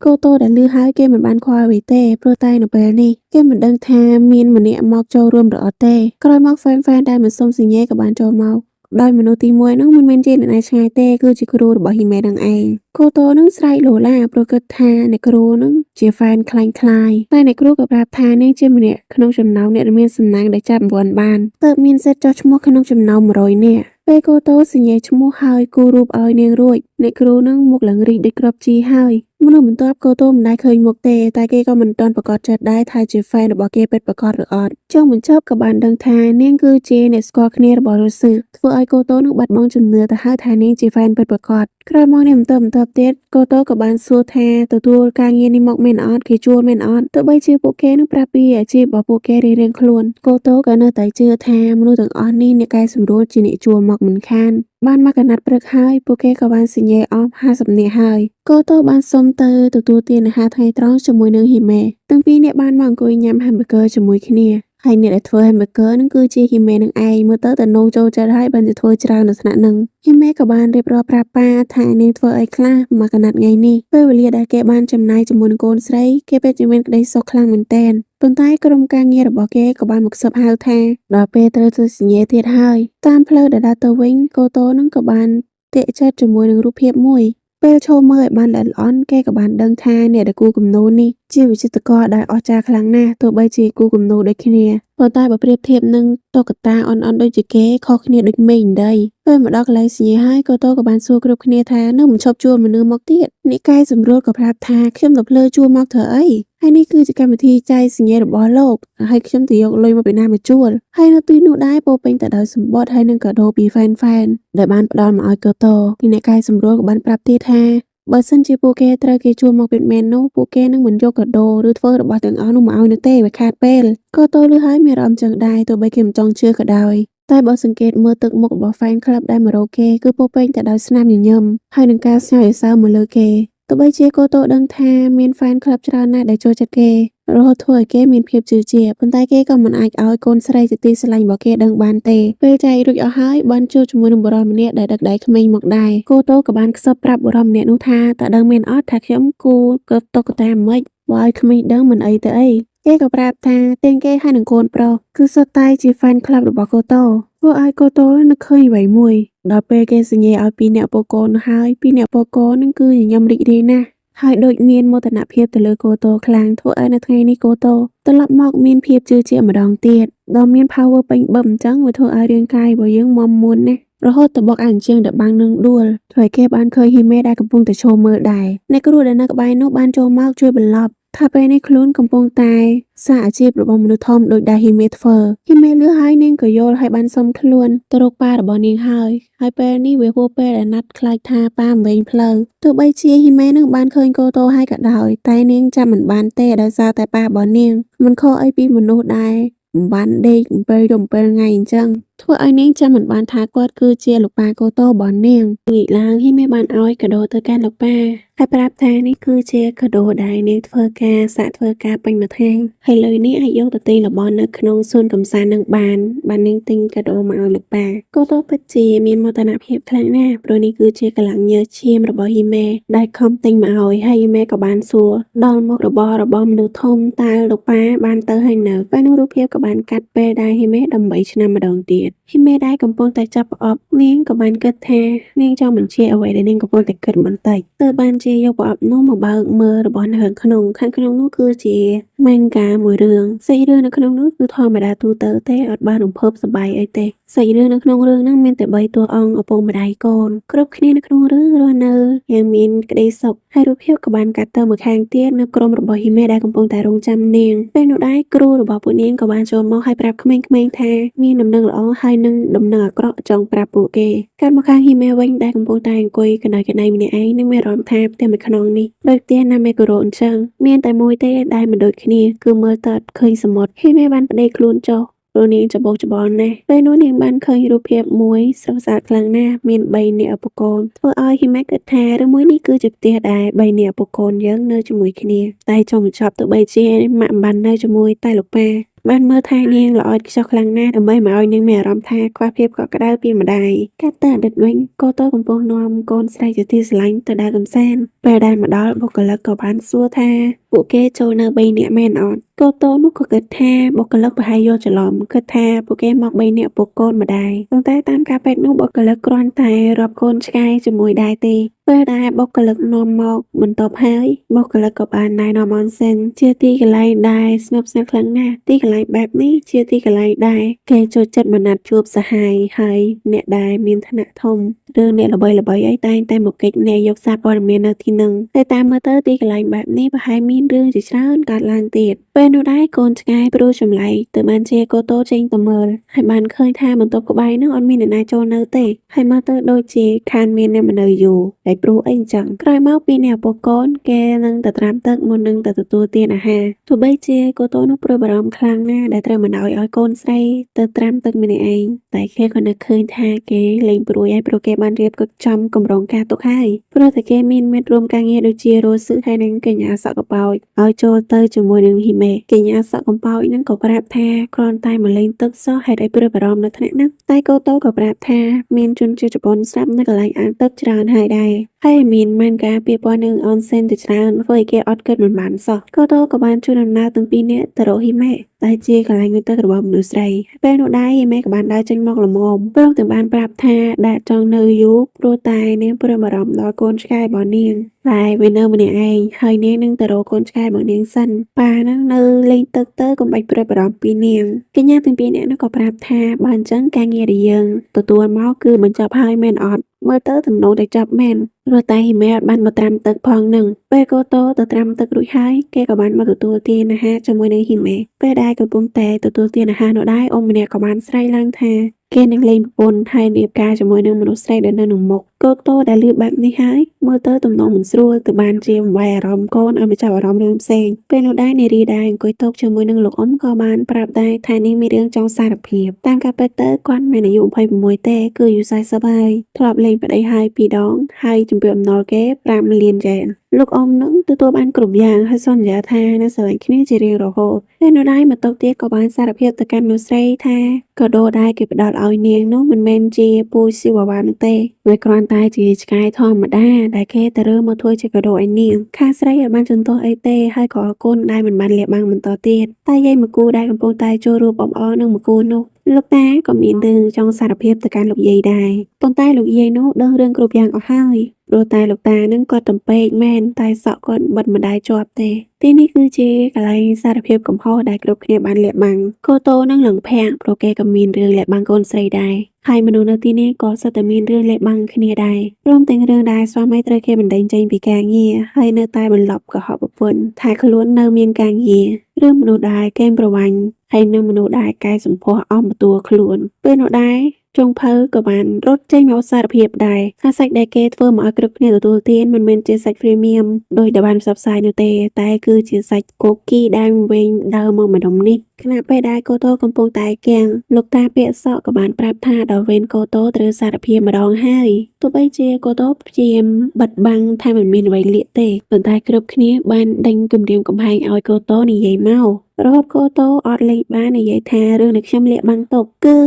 កូតូដែលលឺហើយគេមិនបានខ្វល់អ្វីទេព្រោះតែនៅពេលនេះគេមិនដឹងថាមានម្នាក់មកចូលរួមឬអត់ទេក្រោយមក fan fan ដែលមិនសុំសញ្ញាក៏បានចូលមកដោយមនុស្សទី1នោះមិនមែនជាអ្នកណាឆ្ងាយទេគឺជាគ្រូរបស់ហ៊ីមេនឹងឯងកូតូនឹងស្រែកលោឡាព្រោះគិតថាអ្នកគ្រូនឹងជា fan ក្លែងក្លាយតែអ្នកគ្រូក៏ប្រាប់ថានាងជាម្នាក់ក្នុងចំណោមអ្នកដែលមានសំណាងដែលចាប់រង្វាន់បានទើបមានសិទ្ធិចុះឈ្មោះក្នុងចំណោម100នាក់ពេលកូតូសញ្ញាឈ្មោះហើយគូរូបឲ្យនាងរួចអ្នកគ្រូនឹងមុខឡើងរីកដូចគ្រាប់ជីហើយមនុស្សបន្ទាប់កូតូមិនដែលឃើញមុខទេតែគេក៏មិនទាន់ប្រកាសចិត្តដែរថាជា fan របស់គេពិតប្រាកដឬអត់ចុងបញ្ចប់ក៏បានដឹងថានាងគឺជាអ្នកស្គាល់គ្នារបស់រុស្ស៊ីធ្វើឲ្យកូតូនឹងបាត់បង់ជំនឿទៅហើយថានាងជា fan ពិតប្រាកដក្រោយមកនេះបន្តបន្តទៀតកូតូក៏បានសួរថាទទួលការងារនេះមកមែនអត់គេជួលមែនអត់ទោះបីជាពួកគេនឹងប្រាប់ពីអាជីពរបស់ពួកគេរៀងៗខ្លួនកូតូក៏នៅតែជឿថាមនុស្សទាំងអស់នេះអ្នកកែសម្រួលជាអ្នកជួលមកមិនខានបានមកកណាត់ព្រឹកហើយពួកគេក៏បានសញ្ញាអស់50នាក់ហើយកូតូបានសុំទៅទទួលទានអាហារថ្ងៃត្រង់ជាមួយនឹងហ៊ីមេទាំងពីរនាក់បានមកអង្គុយញ៉ាំ hamburger ជាមួយគ្នាហើយអ្នកដែលធ្វើ hamburger នឹងគឺជាហ៊ីមេនឹងឯងមើលទៅតែនងចូលចិត្តហើយបានជាធ្វើច្រើននៅថ្នាក់នឹងហ៊ីមេក៏បានរៀបរាប់ប្រាប់ប៉ាថានាងធ្វើអីខ្លះមកកណាត់ថ្ងៃនេះពេលវេលាដែលគេបានចំណាយជាមួយនឹងកូនស្រីគេពិតជាមានក្តីសុខខ្លាំងមែនទែនប៉ុន្តែក្រុមការងាររបស់គេក៏បានមកខ្សឹបហៅថាដល់ពេលត្រូវទៅសញ្ញាទៀតហើយតាមផ្លូវដែលដើរទៅវិញកូតូនឹងក៏បានតាក់ចិត្តជាមួយនឹងរូបភាពមួយពេលឈរមើលឲ្យបានល្អិតល្អន់គេក៏បានដឹងថាអ្នកដែលគូគំនូរនេះជាវិចិត្រករដែលអស្ចារ្យខ្លាំងណាស់ទោះបីជាគូគំនូរដូចគ្នាប៉ុន្តែបើប្រៀបធៀបនឹងតុក្កតាអន់ៗដូចជាគេខុសគ្នាដូចមេឃដីពេលមកដល់កន្លែងសញ្ញាហើយកូតូក៏បានសួរគ្រប់គ្នាថានៅមិនឈប់ជួលមនុស្សមកទៀតអ្នកកែសម្រួលក៏ប្រាប់ថាខ្ញុំទៅភ្លើជួលមកធ្វើអីហើយនេះគឺជាកម្មវិធីចែកសញ្ញារបស់លោកហើយខ្ញុំទៅយកលុយមកពីណាមកជួលហើយនៅទីនោះដែរពោពេញទៅដោយសម្បត្តិហើយនឹងកាដូពី fan fan ដែលបានផ្ដល់មកឲ្យកូតូអ្នកកែសម្រួលក៏បានប្រាប់ទៀតថាបើសិនជាពួកគេត្រូវគេជួលមកពិតមែននោះពួកគេនឹងមិនយកកាដូឬធ្វើរបស់ទាំងអស់នោះមកឲ្យនោះទេវាខាតពេលកូតូលឺហើយមានអារម្មណ៍ចឹងដែរទោះបីគេមិនចង់ជឿក៏ដោយតែបើសង្កេតមើលទឹកមុខរបស់ fan club ដែលមករកគេគឺពោពេញទៅដោយស្នាមញញឹមហើយនឹងការស្ញើសរសើរមកលើគេទោះបីជាកូតូដឹងថាមាន fan club ច្រើនណាស់ដែលចូលចិត្តគេរហូតធ្វើឲ្យគេមានភាពជឿជាក់ប៉ុន្តែគេក៏មិនអាចឲ្យកូនស្រីជាទីស្រឡាញ់របស់គេដឹងបានទេពេលចែករួចអស់ហើយបានជួបជាមួយនឹងបុរសម្នាក់ដែលដឹកដៃក្មេងមកដែរកូតូក៏បានខ្សឹបប្រាប់បុរសម្នាក់នោះថាតើដឹងមែនអត់ថាខ្ញុំគូក៏តុក្កតាមិនបើឲ្យក្មេងដឹងមិនអីទៅអីគេក៏ប្រាប់ថាទាំងគេហើយនឹងកូនប្រុសគឺសុទ្ធតែជា fan club របស់កូតូធ្វើឲ្យកូតូនឹកឃើញអ្វីមួយដល់ពេលគេសញ្ញាឲ្យពីរអ្នកពកូនហើយពីរអ្នកពកូននឹងគឺញញឹមរីករាយណាស់ហើយដូចមានមោទនភាពទៅលើកូតូខ្លាំងធ្វើឲ្យនៅថ្ងៃនេះកូតូត្រឡប់មកមានភាពជឿជាក់ម្ដងទៀតដល់មាន power ពេញបឹបអញ្ចឹងវាធ្វើឲ្យរាងកាយរបស់យើងមាំមួនណាស់រហូតទៅបុកអាអញ្ជៀងដែលបាំងនឹងដួលធ្វើឲ្យគេបានឃើញហ៊ីមេដែលកំពុងតែឈរមើលដែរអ្នកគ្រូដែលនៅក្បែរនោះបានចូលមកជួយបន្លប់ថាពេលនេះខ្លួនកំពុងតែសារអាជីពរបស់មនុស្សធំដោយដែលហ៊ីមេធ្វើហ៊ីមេលឺហើយនាងក៏យល់ហើយបានសុំខ្លួនទៅរកប៉ារបស់នាងហើយហើយពេលនេះវាហួសពេលដែលណាត់ខ្លាចថាប៉ាមិនវែងផ្លូវទោះបីជាហ៊ីមេនឹងបានឃើញកូតូហើយក៏ដោយតែនាងចាំមិនបានទេដោយសារតែប៉ារបស់នាងមិនខុសអីពីមនុស្សដែរមិនបានដេក7យប់7ថ្ងៃអញ្ចឹងធ្វើឲ្យនាងចាំមិនបានថាគាត់គឺជាលោកប៉ាកូតូរបស់នាងងាកឡើងហ៊ីមេបានឲ្យកាដូទៅកាន់លោកប៉ាហើយប្រាប់ថានេះគឺជាកាដូដែលនាងធ្វើការសាក់ធ្វើការពេញមួយថ្ងៃហើយលុយនេះអាចយកទៅទិញរបស់នៅក្នុងសួនកំសាន្តនឹងបានបាននាងទិញកាដូមកឲ្យលោកប៉ាកូតូពិតជាមានមោទនភាពខ្លាំងណាស់ព្រោះនេះគឺជាកម្លាំងញើសឈាមរបស់ហ៊ីមេដែលខំទិញមកឲ្យហើយហ៊ីមេក៏បានសួរដល់មុខរបររបស់មនុស្សធំតើលោកប៉ាបានទៅហើយនៅពេលនោះរូបភាពក៏បានកាត់ពេលដែលហ៊ីមេ18ឆ្នាំម្ដងទៀតហ៊ីមេដែលកំពុងតែចាប់ផ្អប់នាងក៏បានគិតថានាងចង់បញ្ជាក់អ្វីដែលនាងកំពុងតែគិតបន្តិចទើបបានជាយកប្រអប់នោះមកបើកមើលរបស់នៅខាងក្នុងខាងក្នុងនោះគឺជា manga មួយរឿងសាច់រឿងនៅក្នុងនោះគឺធម្មតាទូទៅទេអត់បានរំភើបសប្បាយអីទេសាច់រឿងនៅក្នុងរឿងហ្នឹងមានតែ3តួអង្គឪពុកម្ដាយកូនគ្រប់គ្នានៅក្នុងរឿងរស់នៅយ៉ាងមានក្តីសុខហើយរូបភាពក៏បានកាត់ទៅមកខាងទៀតនៅក្រុមរបស់ហ៊ីមេដែលកំពុងតែរងចាំនាងពេលនោះដែរគ្រូរបស់ពួកនាងក៏បានចូលមកហើយប្រាប់ក្មេងៗថាមានដំណឹងល្អហើយនិងដំណឹងអាក្រក់ចង់ប្រាប់ពួកគេកាត់មកខាងហ៊ីមេវិញដែលកំពុងតែអង្គុយកណ្ដៅកណ្ដៃម្នាក់ឯងនឹងមានអារម្មណ៍ថាផ្ទះមួយខ្នងនេះដូចផ្ទះណាមេកូរ៉ូអញ្ចឹងមានតែមួយទេដែលមិនដូចគ្នាគឺមើលទៅអត់ឃើញសមុទ្រហ៊ីមេបានប្តីខ្លួនចុះព្រោះនាងច្បោកច្បល់ណាស់ពេលនោះនាងបានឃើញរូបភាពមួយស្រស់ស្អាតខ្លាំងណាស់មាន3នាក់ឪពុកកូនធ្វើឲ្យហ៊ីមេគិតថាឬមួយនេះគឺជាផ្ទះដែល3នាក់ឪពុកកូនយើងនៅជាមួយគ្នាតែចុងបញ្ចប់ទោះបីជាម៉ាក់មិនបាននៅជាមួយតែលោកប៉ា បានមើលថែនាងល្អឥតខ្ចោះខ្លាំងណាស់ដើម្បីមកឲ្យនាងមានអារម្មណ៍ថាខ្វះភាពកក់ក្ដៅពីម្ដាយកាត់ទៅអតីតវិញកូតូកំពុងនាំកូនស្រីជាទីស្រឡាញ់ទៅដើរកម្សាន្តពេលដែលមកដល់បុគ្គលិកក៏បានសួរថាពួកគេចូលនៅ3នាក់មែនអត់កូតូនោះក៏គិតថាបុគ្គលិកប្រហែលយល់ច្រឡំគិតថាពួកគេមក3នាក់ពួកកូនម្ដាយប៉ុន្តែតាមការពិតនោះបុគ្គលិកគ្រាន់តែរាប់កូនឆ្កែជាមួយដែរទេពេលដែលបុគ្គលិកនាំមកបន្ទាប់ហើយបុគ្គលិកក៏បានណែនាំអនសិនជាទីកន្លែងដែលស្ងប់ស្ងាត់ខ្លាំងណាស់ទីកន្លែងបែបនេះជាទីកន្លែងដែលគេចូលចិត្តមកណាត់ជួបសហាយហើយអ្នកដែលមានឋានៈធំឬអ្នកល្បីៗអីតែងតែមកកិច្ចអ្នកយកសារព័ត៌មាននៅទីនឹងតែតាមមើលទៅទីកន្លែងបែបនេះប្រហែលមានរឿងជាច្រើនកើតឡើងទៀតពេលនោះដែរកូនឆ្កែព្រោះចម្លែកទៅបានជាកូតូចេញទៅមើលហើយបានឃើញថាបន្ទប់ក្បែរនឹងអត់មានអ្នកណាចូលនៅទេហើយមើលទៅដូចជាខានមានអ្នកមកនៅយូរតែព្រោះអីអញ្ចឹងក្រោយមកពីអ្នកឪពុកកូនគេនឹងទៅត្រាំទឹកមុននឹងទៅទទួលទានអាហារទោះបីជាកូតូនោះព្រួយបារម្ភខ្លាំងណាស់ដែលត្រូវបណ្ដោយឲ្យកូនស្រីទៅត្រាំទឹកម្នាក់ឯងតែគេក៏នឹកឃើញថាគេលែងព្រួយហើយព្រោះគេបានរៀបចំគម្រោងការទុកហើយព្រោះតែគេមានមិត្តរួមការងារដូចជារ៉ូស៊ឺហើយនិងកញ្ញាសក់កប៉ោចឲ្យចូលទៅជាមួយនឹងហ៊ីមេកញ្ញាសក់កំប៉ោចនឹងក៏ប្រាប់ថាគ្រាន់តែមកលេងទឹកសោះហេតុអីព្រួយបារម្ភនៅថ្នាក់ហ្នឹងតែកូតូក៏ប្រាប់ថាមានជនជាតិជប៉ុនស្រាប់នៅកន្លែងអាងទឹកច្រើនហើយដែរហើយមានមានការពាក់ព័ន្ធនឹងអនសេនទៅច្រើនធ្វើឲ្យគេអត់គិតមិនបានសោះកូតូក៏បានជួយដំណើរទាំងពីរនាក់ទៅរកហ៊ីមេដែលជាកន្លែងងូតទឹករបស់មនុស្សស្រីពេលនោះដែរហ៊ីមេក៏បានដើរចេញមកល្មមព្រមទាំងបានប្រាប់ថាដែលចង់នៅយូរព្រោះតែនាងព្រួយបារម្ភដល់កូនឆ្កែរបស់នាងតែវានៅម្នាក់ឯងហើយនាងនឹងទៅរកកូនឆ្កែរបស់នាងសិនប៉ានឹងនៅលេងទឹកទៅកុំបាច់ព្រួយបារម្ភពីនាងកញ្ញាទាំងពីរនាក់នោះក៏ប្រាប់ថាបើអញ្ចឹងការងារដែលយើងទទួលមកគឺបញ្ចប់ហើយមែនអត់មើលទៅទំនងតែចប់មែនព្រោះតែហ៊ីមេអត់បានមកត្រាំទឹកផងនឹងពេលកូតូទៅត្រាំទឹករួចហើយគេក៏បានមកទទួលទានអាហារជាមួយនឹងហ៊ីមេពេលដែលកំពុងតែទទួលទានអាហារនោះដែរអ៊ំម្នាក់ក៏បានស្រែកឡើងថាគេនឹងលេងប្រពន្ធហើយរៀបការជាមួយនឹងមនុស្សស្រីដែលនៅនឹងមុខកូតូដែលលឺបែបនេះហើយមើលទៅទំនងមិនស្រួលទៅបានជាបំបាយអារម្មណ៍កូនឲ្យមកចាប់អារម្មណ៍រឿងផ្សេងពេលនោះដែរនារីដែលអង្គុយតុជាមួយនឹងលោកអ៊ំក៏បានប្រាប់ដែរថានេះមានរឿងចង់សារភាពតាមការពិតទៅគាត់មានអាយុ26ទេគឺអាយុ40ហើយធ្លាប់លេងប្តីហើយ2ដងហើយជំពាក់អំណុលគេ5លានយ៉ែនលោកអ៊ំនឹងទទួលបានគ្រប់យ៉ាងហើយសន្យាថានឹងស្រឡាញ់គ្នាជារៀងរហូតពេលនោះដែរមកតុកទៀតក៏បានសារភាពទៅកាន់មនុស្សស្រីថាកាដូដែលគេផ្ដល់ឲ្យនាងនោះមិនមែនជាពូជស៊ីវ៉ាវ៉ានោះទេវាគ្រាន់តែជាឆ្កែធម្មតាដែលគេទៅរើមកធ្វើជាកាដូឲ្យនាងខាងស្រីអត់បានជំទាស់អីទេហើយក៏អរគុណដែលមិនបានលាក់បាំងបន្តទៀតតែយាយមកគូដែលកំពុងតែចូលរួមអបអរនឹងមកគូនោះលោកតាក៏មានរឿងចង់សារភាពទៅកាន់លោកយាយដែរប៉ុន្តែលោកយាយនោះដឹងរឿងគ្រប់យ៉ាងអស់ហើយព្រោះតែលោកតានឹងគាត់តំពេកមែនតែសក់គាត់បិទមិនដែលជាប់ទេទីនេះគឺជាកន្លែងសារភាពកំហុសដែលគ្រប់គ្នាបានលាក់បាំងកូតូនឹងលងភាំងព្រោះគេក៏មានរឿងលាក់បាំងកូនស្រីដែរហើយមនុស្សនៅទីនេះក៏សុទ្ធតែមានរឿងលាក់បាំងគ្នាដែរព្រមទាំងរឿងដែលស្វាមីត្រូវគេបណ្ដេញចេញពីការងារហើយនៅតែបន្លប់កុហកប្រពន្ធថាខ្លួននៅមានការងាររឿងមនុស្សដែលកេងប្រវ័ញ្ចហើយនឹងមនុស្សដែលកែសម្ផស្សអស់មកតួខ្លួនពេលនោះដែរចុងភៅក៏បានរត់ចេញមកសារភាពដែរថាសាច់ដែលគេធ្វើមកឲ្យគ្រប់គ្នាទទួលទានមិនមែនជាសាច់ premium ដោយដែលបានផ្សព្វផ្សាយនោះទេតែគឺជាសាច់កូគីដែលវែងដើមមកម្ដុំនេះខណៈពេលដែលកូតូកំពុងតែគាំងលោកតាពាក្យសក់ក៏បានប្រាប់ថាដល់វេនកូតូត្រូវសារភាពម្ដងហើយទោះបីជាកូតូព្យាយាមបិទបាំងថាមិនមានអ្វីលាក់ទេប៉ុន្តែគ្រប់គ្នាបានដេញគំរាមកំហែងឲ្យកូតូនិយាយមករហូតកូតូអត់លេងបាននិយាយថារឿងដែលខ្ញុំលាក់បាំងទុកគឺ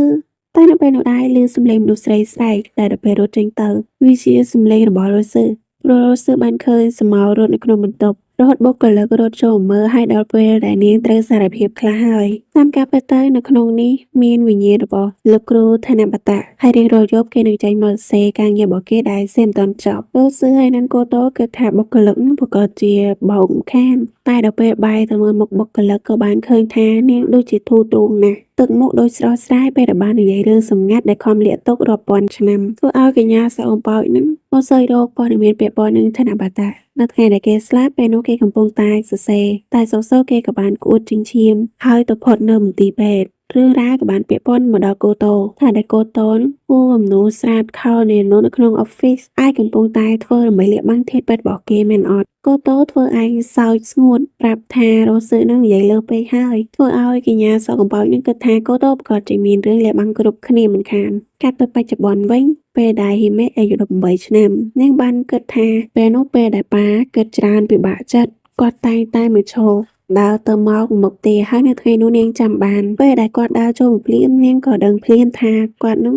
តែនៅពេលនោះដែរឮសំឡេងមនុស្សស្រីស្រែកតែដល់ពេលរត់ចេញទៅវាជាសំឡេងរបស់រ៉ូស៊ឺព្រោះរ៉ូស៊ឺបានឃើញសមោលរត់នៅក្នុងបន្ទប់រហូតបុគ្គលិករត់ចូលមើលហើយដល់ពេលដែលនាងត្រូវសារភាពខ្លះហើយតាមការពិតទៅនៅក្នុងនេះមានវិញ្ញាណរបស់លោកគ្រូឋានបតៈហើយរៀងរាល់យប់គេនឹងចេញមកសរសេរការងាររបស់គេដែលសេមិនទាន់ចប់រ៉ូស៊ឺហើយនឹងកូតូគិតថាបុគ្គលិកនឹងប្រកាសជាបោកខានតែដល់ពេលបែរទៅមើលមុខបុគ្គលិកក៏បានឃើញថានាងដូចជាធូរទ្រូងណាស់ទឹកមុខដូចស្រស់ស្រាយពេលដែលបាននិយាយរឿងសម្ងាត់ដែលខំលាក់ទុករាប់ពាន់ឆ្នាំធ្វើឲ្យកញ្ញាសៅអំបោចនឹងមកសើរកព័ត៌មានពាក់ព័ន្ធនឹងឋានបតៈនៅថ្ងៃដែលគេស្លាប់ពេលនោះគេកំពុងតែសរសេរតែសូសូគេក៏បានក្អួតចិញ្ចៀមហើយទៅផុតនៅមន្ទីរពេទ្យរឿងរ៉ាវក៏បានពាក់ព័ន្ធមកដល់កូតូថាដែលកូតូនគូអំនួស្រាតខោនៅនៅក្នុងអอฟហ្វិសឯកំពុងតែធ្វើដើម្បីលាក់បាំងធាតុពិតរបស់គេមែនអត់កូតូធ្វើឯងសើចស្ងួតប្រាប់ថារ៉ូស៊ឺនឹងនិយាយលើសពេកហើយធ្វើឲ្យកញ្ញាសក់កំបោចនឹងគិតថាកូតូប្រកាសជាមានរឿងលាក់បាំងគ្រប់គ្នាមិនខានកាត់ទៅបច្ចុប្បន្នវិញពេលដែលហ៊ីមេអាយុ18ឆ្នាំនាងបានគិតថាពេលនោះពេលដែលប៉ាគិតច្រើនពិបាកចិត្តគាត់តែងតែមកឈរ ដើរទៅមកមុខផ្ទះហើយនៅថ្ងៃនោះនាងចាំបានពេលដែលគាត់ដើរចូលមកភ្លាមនាងក៏ដឹងភ្លាមថាគាត់នោះ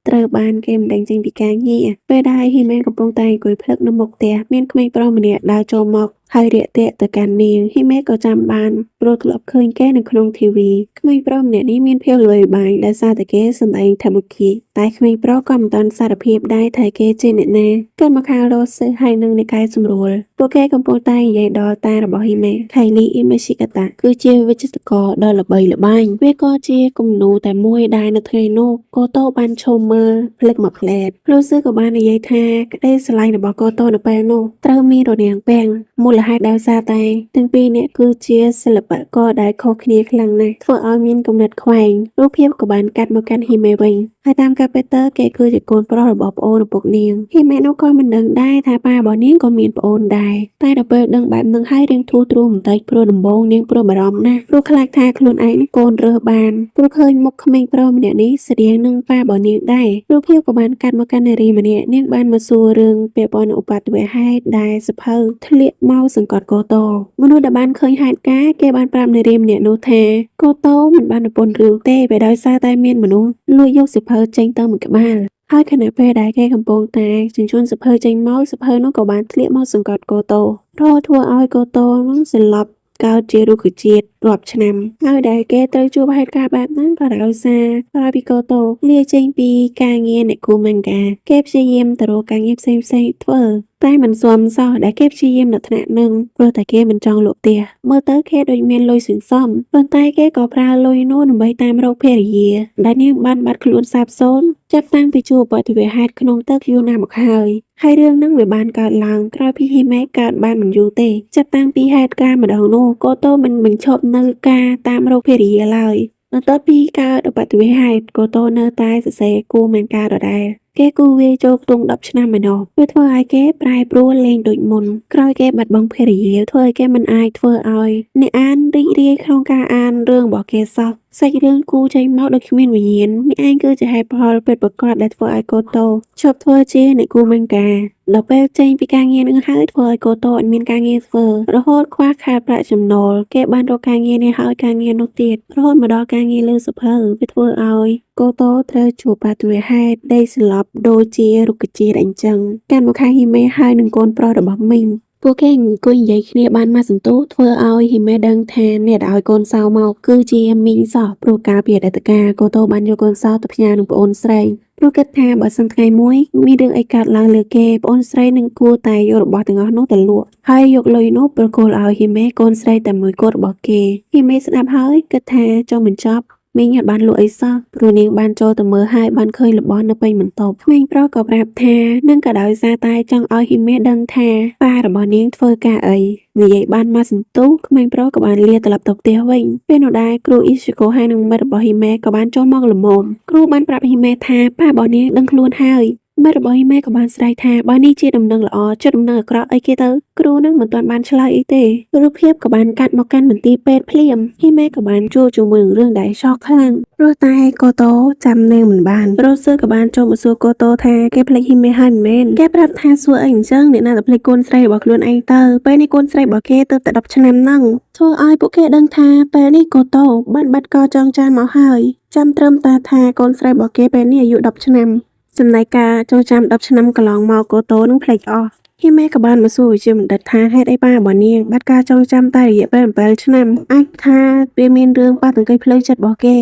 ត្រូវបានគេបណ្ដេញចេញពីការងារពេលដែលហ៊ីមែនកំពុងតែអង្គុយភ្លឹកនៅមុខផ្ទះមានក្មេងប្រុសម្នាក់ដើរចូលមកហើយរាក់ទាក់ទៅកាន់នាងហ៊ីមេក៏ចាំបានព្រោះធ្លាប់ឃើញគេនៅក្នុងធីវីក្មេងប្រុសម្នាក់នេះមានភាពល្បីល្បាញដោយសារតែគេសម្ដែងថាមុគីតែក្មេងប្រុសក៏មិនទាន់សារភាពដែរថាគេជាអ្នកណាកើតមកខាងរស់សើហើយនឹងនិកាយសម្រួលពួកគេកំពុងតែនិយាយដល់តារបស់ហ៊ីមេខៃលីអ៊ីមេស៊ីកាតាគឺជាវិចិត្រករដ៏ល្បីល្បាញវាក៏ជាគំនូរតែមួយដែលនៅថ្ងៃនោះកូតូបានឈរមើលភ្លឹកមួយផ្លែតគ្រូសឺក៏បាននិយាយថាក្តីស្រឡាញ់របស់កូតូនៅពេលនោះត្រូវមានរនាំងពាំងមូលហេតុដោយសារតែទាំងពីរនាក់គឺជាសិល្បករដែលខុសគ្នាខ្លាំងណាស់ធ្វើឲ្យមានគំនិតខ្វែងរូបភាពក៏បានកាត់មកកាន់ហ៊ីមេវិញហើយតាមការពិតទៅគេគឺជាកូនប្រុសរបស់ប្អូនឪពុកនាងហ៊ីមេនោះក៏មិនដឹងដែរថាប៉ារបស់នាងក៏មានប្អូនដែរតែដល់ពេលដឹងបែបនឹងហើយរៀងធូរទ្រូងបន្តិចព្រោះដំបូងនាងព្រួយបារម្ភណាស់ព្រោះខ្លាចថាខ្លួនឯងនេះកូនរើសបានព្រោះឃើញមុខក្មេងប្រុសម្នាក់នេះស្តៀងនឹងប៉ារបស់នាងដែររូបភាពក៏បានកាត់មកកាន់នារីម្នាក់នាងបានមកសួររឿងពាក់ព័ន្ធនឹងឧបទ្ទវហេតុដែលសភៅធ្លាក់មកសង្កត់កូតូមនុស្សដែលបានឃើញហេតុការណ៍គេបានប្រាប់នារីម្នាក់នោះថាកូតូមិនបានប្រពន្ធរឿងទេពេលដោយសារតែមានមនុស្សលួចយកសភៅចេញទៅមួយក្បាលហើយខណៈពេលដែលគេកំពុងតែជញ្ជូនសភៅចេញមកសភៅនោះក៏បានធ្លាក់មកសង្កត់កូតូរហូតធ្វើឲ្យកូតូនឹងសន្លប់កើតជារុក្ខជាតិរាប់ឆ្នាំហើយដែលគេត្រូវជួបហេតុការណ៍បែបហ្នឹងក៏ដោយសារក្រោយពីកូតូលាចេញពីការងារអ្នកគូម៉ាំងកាគេព្យាយាមទៅរកការងារផ្សេងៗធ្វើតែមិនស៊ាំសោះដែលគេព្យាយាមនៅថ្នាក់នឹងព្រោះតែគេមិនចង់លក់ផ្ទះមើលទៅគេដូចមានលុយសន្សំប៉ុន្តែគេក៏ប្រើលុយនោះដើម្បីតាមរកភរិយាដែលនាងបានបាត់ខ្លួនសាបសូន្យចាប់តាំងពីជួបឧបទ្ទវហេតុក្នុងទឹកយូរណាស់មកហើយហើយរឿងហ្នឹងវាបានកើតឡើងក្រោយពីហ៊ីមេកើតបានមិនយូរទេចាប់តាំងពីហេតុការណ៍ម្ដងនោះកូតូមិនបញ្ឈប់នៅការតាមរកភរិយាឡើយបន្ទាប់ពីកើតឧបទ្ទវហេតុកូតូនៅតែសរសេរគូម៉ាំងកាដដែលគេគូវាចូលខ្ទង់10ឆ្នាំឯណោះវាធ្វើឲ្យគេប្រែប្រួលលេងដូចមុនក្រោយគេបាត់បង់ភរិយាធ្វើឲ្យគេមិនអាចធ្វើឲ្យអ្នកអានរីករាយក្នុងការអានរឿងរបស់គេសោះសាច់រឿងគូចេញមកដូចគ្មានវិញ្ញាណនេះឯងគឺជាហេតុផលពិតប្រាកដដែលធ្វើឲ្យកូតូឈប់ធ្វើជាអ្នកគូម៉ាំងកាដល់ពេលចេញពីការងារនឹងហើយធ្វើឲ្យកូតូអត់មានការងារធ្វើរហូតខ្វះខាតប្រាក់ចំណូលគេបានរកការងារនេះហើយការងារនោះទៀតរហូតមកដល់ការងារលើសភៅវាធ្វើឲ្យកូតូត្រូវជួបបាតុហេតុដេកស្លាប់ដូចជារុក្ខជាតិអញ្ចឹងកាន់មកខាងហ៊ីមេហើយនឹងកូនប្រុសរបស់មីងពួកគេអង្គុយនិយាយគ្នាបានមួយសន្ទុះធ្វើឲ្យហ៊ីមេដឹងថាអ្នកដែលឲ្យកូនសោមកគឺជាមីងសោះព្រោះកាលពីអតីតកាលកូតូបានយកកូនសោទៅផ្ញើនឹងប្អូនស្រីព្រោះគិតថាបើសិនថ្ងៃមួយមានរឿងអីកើតឡើងលើគេប្អូនស្រីនឹងគួរតែយករបស់ទាំងអស់នោះទៅលក់ហើយយកលុយនោះប្រគល់ឲ្យហ៊ីមេកូនស្រីតែមួយគត់របស់គេហ៊ីមេស្ដាប់ហើយគិតថាចង់បញ្ចប់មីងអត់បានលក់អីសោះព្រោះនាងបានចូលទៅមើលហើយបានឃើញរបស់នៅពេញបន្ទប់ក្មេងប្រុសក៏ប្រាប់ថានឹងក៏ដោយសារតែចង់ឲ្យហ៊ីមេដឹងថាប៉ារបស់នាងធ្វើការអីនិយាយបានមួយសន្ទុះក្មេងប្រុសក៏បានលាត្រឡប់ទៅផ្ទះវិញពេលនោះដែរគ្រូអ៊ីស៊ីកូហើយនិងមិត្តរបស់ហ៊ីមេក៏បានចូលមកល្មមគ្រូបានប្រាប់ហ៊ីមេថាប៉ារបស់នាងដឹងខ្លួនហើយមិត្តរបស់ហ៊ីមេក៏បានស្រែកថាបើនេះជាដំណឹងល្អចុះដំណឹងអាក្រក់អីគេទៅគ្រូនឹងមិនទាន់បានឆ្លើយអីទេរូបភាពក៏បានកាត់មកកាន់មន្ទីរពេទ្យភ្លាមហ៊ីមេក៏បានជួបជាមួយនឹងរឿងដែលช็อกខ្លាំងព្រោះតែកូតូចាំនាងមិនបានរ៉ូសឺក៏បានចូលមកសួរកូតូថាគេភ្លេចហ៊ីមេហើយមិនមែនគេប្រាប់ថាសួរអីអញ្ចឹងអ្នកណាទៅភ្លេចកូនស្រីរបស់ខ្លួនឯងទៅពេលនេះកូនស្រីរបស់គេទៅតែ10ឆ្នាំហ្នឹងធ្វើឲ្យពួកគេដឹងថាពេលនេះកូតូបានបាត់កចងចាំមកហើយចាំត្រឹមតែថាកូនស្រីរបស់គេពេលនេះអាយុ10ឆ្នាំចំណែកការចងចាំ10ឆ្នាំកន្លងមកកូតូនឹងភ្លេចអស់ហ៊ីមេក៏បានមកសួរវិជ្ជាបណ្ឌិតថាហេតុអីប៉ារបស់នាងបាត់ការចងចាំតែរយៈពេល7ឆ្នាំអាចថាវាមានរឿងប៉ះទង្គិចផ្លូវចិត្តរបស់គេ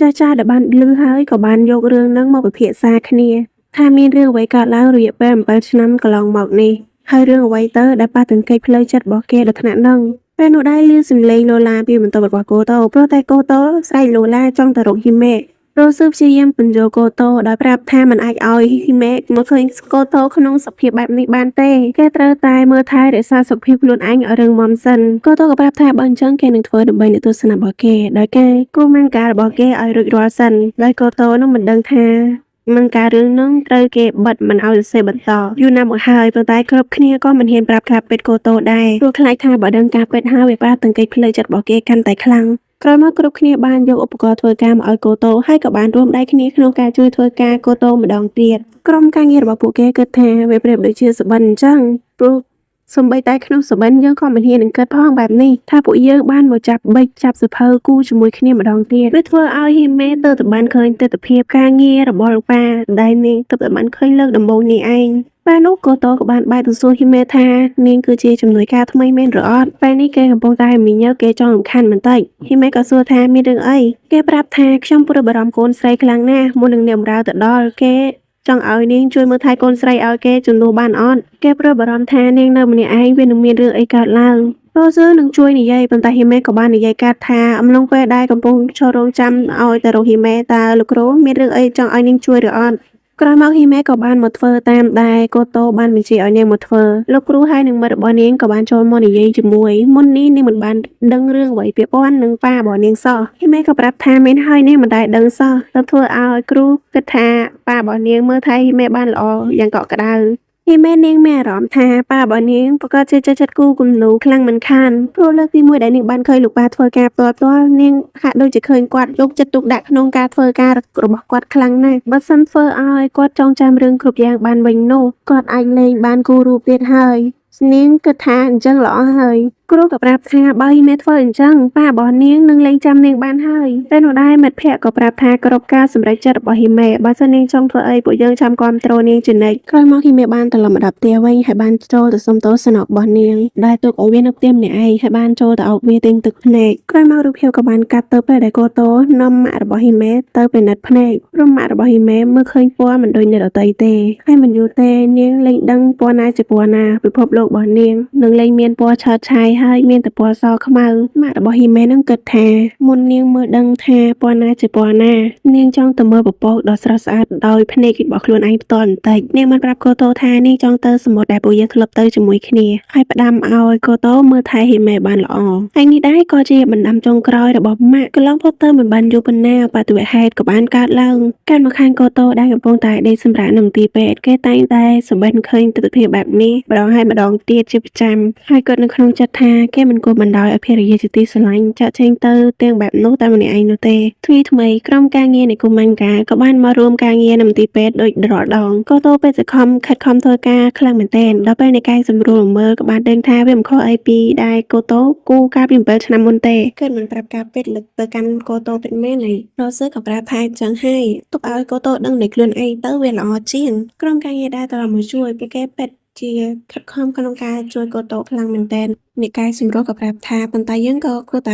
ចាស់ចាស់ដែលបានឮហើយក៏បានយករឿងហ្នឹងមកពិភាក្សាគ្នាថាមានរឿងអ្វីកើតឡើងរយៈពេល7ឆ្នាំកន្លងមកនេះហើយរឿងអ្វីទៅដែលប៉ះទង្គិចផ្លូវចិត្តរបស់គេដល់ថ្នាក់ហ្នឹងពេលនោះដែរឮសំឡេងឡូឡាពីបន្ទប់របស់កូតូព្រោះតែកូតូស្រែកឡូឡាចង់ទៅរកហ៊ីមេរ៉ូស៊ឺព្យាយាមពន្យល់កូតូដោយប្រាប់ថាមិនអាចឲ្យហ៊ីមេមកឃើញកូតូក្នុងសភាពបែបនេះបានទេគេត្រូវតែមើលថែរក្សាសុខភាពខ្លួនឯងឲ្យរឹងមាំសិនកូតូក៏ប្រាប់ថាបើអញ្ចឹងគេនឹងធ្វើដើម្បីអ្នកទស្សនារបស់គេដោយគេគូម៉ាំងការរបស់គេឲ្យរួចរាល់សិនដោយកូតូនឹងមិនដឹងថាមិនការរឿងនឹងត្រូវគេបិទមិនឲ្យសរសេរបន្តយូរណាស់មកហើយប៉ុន្តែគ្រប់គ្នាក៏មិនហ៊ានប្រាប់ការពិតកូតូដែរព្រោះខ្លាចថាបើដឹងការពិតហើយវាប៉ះទង្គិចផ្លូវចិត្តរបស់គេកាន់តែខ្លាំងក្រោយមកគ្រប់គ្នាបានយកឧបករណ៍ធ្វើការមកឲ្យកូតូហើយក៏បានរួមដៃគ្នាក្នុងការជួយធ្វើការកូតូម្ដងទៀតក្រុមការងាររបស់ពួកគេគិតថាវាប្រៀបដូចជាសុបិនអញ្ចឹងព្រោះ សូម្បីតែក្នុងសុបិនយើងក៏មិនហ៊ាននឹងគិតផងបែបនេះថាពួកយើងបានមកចាប់បិចចាប់សៀវភៅគូជាមួយគ្នាម្ដងទៀតវាធ្វើឲ្យហ៊ីមេទៅតែបានឃើញទិដ្ឋភាពការងាររបស់លោកប៉ាដែលនាងទើបតែបានឃើញលើកដំបូងនេះឯងពេលនោះកូតូក៏បានបែរទៅសួរហ៊ីមេថានាងគឺជាជំនួយការថ្មីមែនឬអត់ពេលនេះគេកំពុងតែមីញើគេចង់រំខានបន្តិចហ៊ីមេក៏សួរថាមានរឿងអីគេប្រាប់ថាខ្ញុំព្រួយបារម្ភកូនស្រីខ្លាំងណាស់មុននឹងអ្នកបម្រើទៅដល់គេចង់ឲ្យនាងជួយមើលថែកូនស្រីឲ្យគេជំនួសបានអត់គេព្រួយបារម្ភថានាងនៅម្នាក់ឯងវានឹងមានរឿងអីកើតឡើងរ៉ូសឺនឹងជួយនិយាយប៉ុន្តែហ៊ីមេក៏បាននិយាយកាត់ថាអំឡុងពេលដែលកំពុងឈររងចាំឲ្យតែរកហ៊ីមេតើលោកគ្រូមានរឿងអីចង់ឲ្យនាងជួយឬអត់ក្រោយមកហ៊ីមេក៏បានមកធ្វើតាមដែលកូតូបានបញ្ជាឲ្យនាងមកធ្វើលោកគ្រូហើយនឹងមិត្តរបស់នាងក៏បានចូលមកនិយាយជាមួយមុននេះនាងមិនបានដឹងរឿងអ្វីពាក់ព័ន្ធនឹងប៉ារបស់នាងសោះហ៊ីមេក៏ប្រាប់ថាមានហើយនាងមិនដែលដឹងសោះទើបធ្វើឲ្យគ្រូគិតថាប៉ារបស់នាងមើលថែហ៊ីមេបានល្អយ៉ាងកក់ក្ដៅហ៊ីមេនាងមានអារម្មណ៍ថាប៉ារបស់នាងប្រកាសជាចិត្តគូគំនូខ្លាំងមិនខានព្រោះលើកទីមួយដែលនាងបានឃើញលោកប៉ាធ្វើការផ្ទាល់ផ្ទាល់នាងហាក់ដូចជាឃើញគាត់យកចិត្តទុកដាក់ក្នុងការធ្វើការរបស់គាត់ខ្លាំងណាស់បើសិនធ្វើឲ្យគាត់ចងចាំរឿងគ្រប់យ៉ាងបានវិញនោះគាត់អាចលេងបានគូរូបទៀតហើយនាងគិតថាអញ្ចឹងល្អហើយគ្រូក៏ប្រាប់ថាបើហ៊ីមេធ្វើអញ្ចឹងប៉ារបស់នាងនឹងលែងចាំនាងបានហើយតែនោះដែរមិត្តភ័ក្តិក៏ប្រាប់ថាគ្រប់ការសម្រេចចិត្តរបស់ហ៊ីមេបើសិននាងចង់ធ្វើអីពួកយើងចាំគាំទ្រនាងជានិច្ចក្រោយមកហ៊ីមេបានត្រឡប់មកដល់ផ្ទះវិញហើយបានចូលទៅសុំទោសសំណរបស់នាងដែលទុកឲ្យវានៅផ្ទះម្នាក់ឯងហើយបានចូលទៅអោបវាទិញទឹកភ្នែកក្រោយមករូបភាពក៏បានកាត់ទៅពេលដែលកូតូនាំម៉ាក់របស់ហ៊ីមេទៅពិនិត្យភ្នែកព្រោះម៉ាក់របស់ហ៊ីមេមើលឃើញពណ៌មិនដូចអ្នកដទៃទេហើយមិនយូរទេនាងលែងដឹងពណ៌ណាជាពណ៌ណាពិភពលោករបស់នាងនឹងលែងមានពណ៌ឆើតឆាយហើយមានតែពណ៌សខ្មៅម៉ាក់របស់ហ៊ីមេនឹងគិតថាមុននាងមើលដឹងថាពណ៌ណាជាពណ៌ណានាងចង់ទៅមើលពពកដ៏ស្រស់ស្អាតដោយភ្នែករបស់ខ្លួនឯងផ្ទាល់បន្តិចនាងបានប្រាប់កូតូថានាងចង់ទៅសមុទ្រដែលពួកយើងធ្លាប់ទៅជាមួយគ្នាហើយផ្ដាំឲ្យកូតូមើលថែហ៊ីមេបានល្អហើយនេះដែរក៏ជាបណ្ដាំចុងក្រោយរបស់ម៉ាក់កន្លងផុតទៅមិនបានយូរប៉ុណ្ណាបតិវហេតុក៏បានកើតឡើងកាន់មកខាងកូតូដែលកំពុងតែដេកសម្រាកនៅមន្ទីរពេទ្យគេតែងតែសម្បិនឃើញទិដ្ឋភាពបែបនេះម្ដងហើយម្ដងទៀតជាប្រចាំហើយគាត់នៅក្នុងចិត្តថាគេមិនគួរបណ្ដោយឲ្យភរិយាជាទីស្រឡាញ់ចាក់ចែងទៅទាំងបែបនោះតែម្នាក់ឯងនោះទេទ្វីថ្មីក្រុមការងារនៃគុំម៉ាំងកាក៏បានមករួមការងារនៅមន្ទីរពេទ្យដូចរាល់ដងកូតូពេទ្យសខំខិតខំធ្វើការខ្លាំងមែនទែនដល់ពេលនៃការសម្រួលមើលក៏បានដឹងថាវាមិនខុសអីពីដែលកូតូគូកាលពី7ឆ្នាំមុនទេគឺមិនប្រាប់ការពិតលើកទៅកាន់កូតូពិតមែនឯងរសើក៏ប្រាប់ថាចឹងហើយទុកឲ្យកូតូដឹងនៃខ្លួនឯងទៅវាល្អជាងក្រុមការងារដែលត្រឡប់មកជួយពួកគេពិតជាខិតខំក្នុងការជួយកូតូខ្លាំងមែនទែនអ្នកកែសម្រួលក៏ប្រាប់ថាប៉ុន្តែយើងក៏គួរត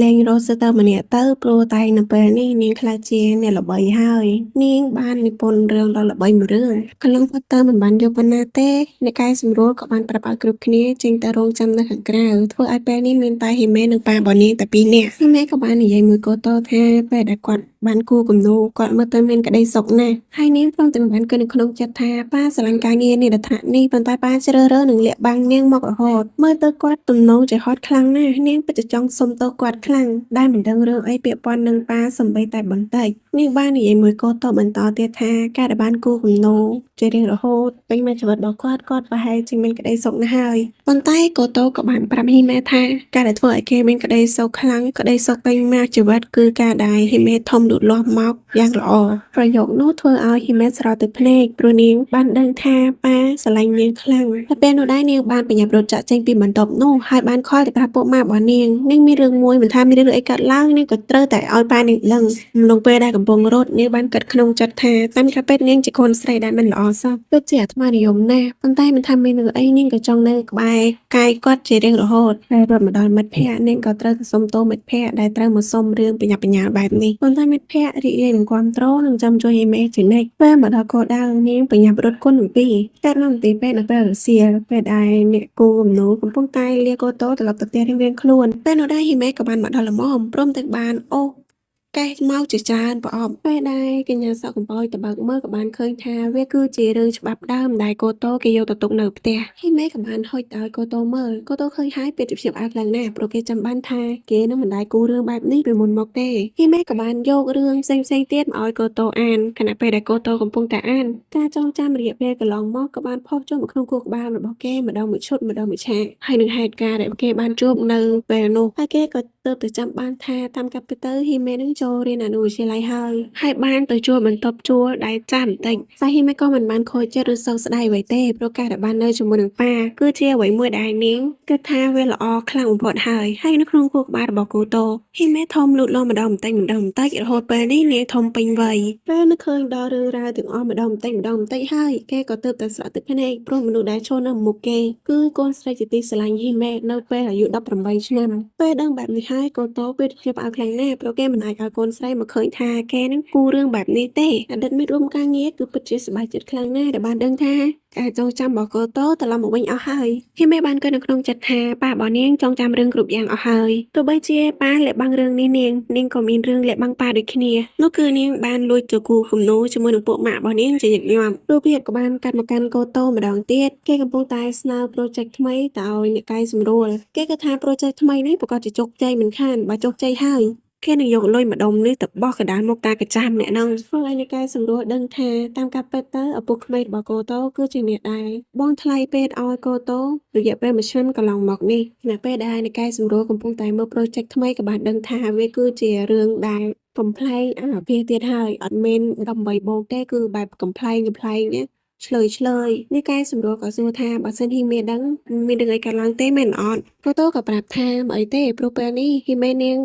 ែលែងរស់ទៅម្នាក់ទៅព្រោះតែនៅពេលនេះនាងខ្លាចជាអ្នកល្បីហើយនាងបាននិពន្ធរឿងដ៏ល្បីមួយរឿងកន្លងផុតទៅមិនបានយូរប៉ុណ្ណាទេអ្នកកែសម្រួលក៏បានប្រាប់ឲ្យគ្រប់គ្នាចេញទៅរងចាំនៅខាងក្រៅធ្វើឲ្យពេលនេះមានតែហ៊ីមេនិងប៉ារបស់នាងតែពីរនាក់ហ៊ីមេក៏បាននិយាយមួយកូតូថាពេលដែលគាត់បានគូគំនូគាត់មើលទៅមានក្តីសុខណាស់ហើយនាងព្រមទាំងបានគិតនៅក្នុងចិត្តថាប៉ាស្រឡាញ់ការងារនេះដល់ថ្នាក់នេះប៉ុន្តែប៉ាជ្រើសរើសនឹងលាក់បាំងនាងមករហូតមើលទៅគាត់ទំនងជាហត់ខ្លាំងណាស់នាងពិតជាចង់សុំទោសគាត់ខ្លាំងដែលមិនដឹងរឿងអីពាក់ព័ន្ធនឹងប៉ាសំបីតែបន្តិចនាងបាននិយាយមួយកូតូបន្តទៀតថាការដែលបានគូគំនូជារៀងរហូតពេញមួយជីវិតរបស់គាត់គាត់ប្រហែលជាមានក្តីសុខណាស់ហើយប៉ុន្តែកូតូក៏បានប្រាប់ហ៊ីមេថាការដែលធ្វើឲ្យគេមានក្តីសុខខ្លាំងក្តីសុខពេញមួយជីវិតគឺការដែលហ៊ីមេធំលូតលាស់មកយ៉ាងល្អប្រយោគនោះធ្វើឲ្យហ៊ីមេស្រក់ទឹកភ្នែកព្រោះនាងបានដឹងថាប៉ាស្រឡាញ់នាងខ្លាំងតែពេលនោះដែរនាងបានប្រញាប់រត់ចាក់ចេញពីបន្ទប់នោះហើយបានខលទៅប្រាប់ពួកម៉ាករបស់នាងនាងមានរឿងមួយមិនថាមានរឿងអីកើតឡើងនាងក៏ត្រូវតែឲ្យប៉ានាងដឹងអំឡុងពេលដែលកំពុងរត់នាងបានគិតក្នុងចិត្តថាតាមការពិតនាងជាកូនស្រីដែលមិនល្អសោះពិតជាអាត្មានិយមណាស់ប៉ុន្តែមិនថាមានរឿងអីនាងក៏ចង់នៅក្បែរកាយគាត់ជារៀងរហូតហើយរត់មកដល់មិត្តភ័ក្តិនាងក៏ត្រូវទៅសុំទោសមិត្តភ័ក្តិដែលត្រូវមកសុំរឿងប្រញាប់ប្រញាល់បែបនេះប៉ុន្តែមិត្តភ័ក្តិរីករាយនឹងគាំទ្រនិងចាំជួយហ៊ីមេជានិច្ចពេលមកដល់គោលដៅនាងប្រញាប់រត់គុណនឹងពីរកើតនៅមន្ទីរពេទ្យនៅពេលរសៀលពេលដែលអ្នកគូគំនូកំពុងតែលាកូតូត្រឡប់ទៅផ្ទះរៀងៗខ្លួនពេលនោះដែរហ៊ីមេក៏បានមកដល់ល្មមព្រមទាំងបានអូសកេះមកជាច្រើនប្រអប់ពេលដែលកញ្ញាសក់កំបោយទៅបើកមើលក៏បានឃើញថាវាគឺជារឿងច្បាប់ដើមដែលកូតូគេយកទៅទុកនៅផ្ទះហ៊ីមេក៏បានហុចឲ្យកូតូមើលកូតូឃើញហើយពេលជាព្យាបាលខ្លាំងណាស់ព្រោះគេចាំបានថាគេនឹងមិនដែលគូរឿងបែបនេះពីមុនមកទេហ៊ីមេក៏បានយករឿងផ្សេងៗទៀតមកឲ្យកូតូអានខណៈពេលដែលកូតូកំពុងតែអានការចងចាំរយៈពេលកន្លងមកក៏បានផុសចូលមកក្នុងខួរក្បាលរបស់គេម្ដងមួយឈុតម្ដងមួយឆាកហើយនឹងហេតុការណ៍ដែលគេបានជួបនៅពេលនោះហើយគេក៏ទើបតែចាំបានថាតាមកាប់ទៅហ៊ីមេនឹងចូល ចូលរៀនអនុវិទ្យាល័យហើយហើយបានទៅជួលបន្ទប់ជួលដែលចាស់បន្តិចតែហ៊ីមេក៏មិនបានខូចចិត្តឬសោកស្ដាយអ្វីទេព្រោះការដែលបាននៅជាមួយនឹងប៉ាគឺជាអ្វីមួយដែលនាងគិតថាវាល្អខ្លាំងបំផុតហើយហើយនៅក្នុងខួរក្បាលរបស់កូតូហ៊ីមេធំលូតលាស់ម្ដងបន្តិចម្ដងបន្តិចរហូតពេលនេះនាងធំពេញវ័យពេលនឹកឃើញដល់រឿងរ៉ាវទាំងអស់ម្ដងបន្តិចម្ដងបន្តិចហើយគេក៏ទើបតែស្រក់ទឹកភ្នែកព្រោះមនុស្សដែលឈរនៅមុខគេគឺកូនស្រីជាទីស្រឡាញ់ហ៊ីមេនៅពេលអាយុ18ឆ្នាំពេលដឹងបែបនេះហើយកូតូពេលជាផ្អើលខ្លាំងណាស់ព្រោះគេមិនអាចឲ្យកូនស្រីមកឃើញថាគេនឹងគូរឿងបែបនេះទេអតីតមិត្តរួមការងារគឺពិតជាសប្បាយចិត្តខ្លាំងណាស់ដែលបានដឹងថាការចងចាំរបស់កូតូត្រឡប់មកវិញអស់ហើយហ៊ីមេបានគិតនៅក្នុងចិត្តថាប៉ារបស់នាងចងចាំរឿងគ្រប់យ៉ាងអស់ហើយទោះបីជាប៉ាលាក់បាំងរឿងនេះនាងនាងក៏មានរឿងលាក់បាំងប៉ាដូចគ្នានោះគឺនាងបានលួចទៅគូគំនូជាមួយនឹងពួកម៉ាក់របស់នាងជាញឹកញាប់រូបភាពក៏បានកាត់មកកាន់កូតូម្ដងទៀតគេកំពុងតែស្នើ project ថ្មីទៅឲ្យអ្នកកែសម្រួលគេគិតថា project ថ្មីនេះប្រកាសជាជោគជ័យមិនខានបើជោគជ័យហើយគេនឹងយកលុយម្ដុំនេះទៅបោះកណ្ដាលមុខតាកាចាស់ម្នាក់ហ្នឹងធ្វើឲ្យអ្នកកែសម្រួលដឹងថាតាមការពិតទៅឪពុកក្មេករបស់កូតូគឺជាអ្នកដែរបងថ្លៃពេទ្យឲ្យកូតូរយៈពេលមួយឆ្នាំកន្លងមកនេះខណៈពេលដែលអ្នកកែសម្រួលកំពុងតែមើល project ថ្មីក៏បានដឹងថាវាគឺជារឿងដែលកំប្លែងអាពាហ៍ទៀតហើយអត់មែន18បូកទេគឺបែបកំប្លែងកំប្លែងណាឆ្លើយឆ្លើយនេះកែសម្រួលក៏សួរថាបើសិនហ៊ីមេដឹងមានរឿងអីកើតឡើងទេមែនអត់កូតូក៏ប្រាប់ថាមិនអីទេព្រោះពេលនេះហ៊ីមេនាង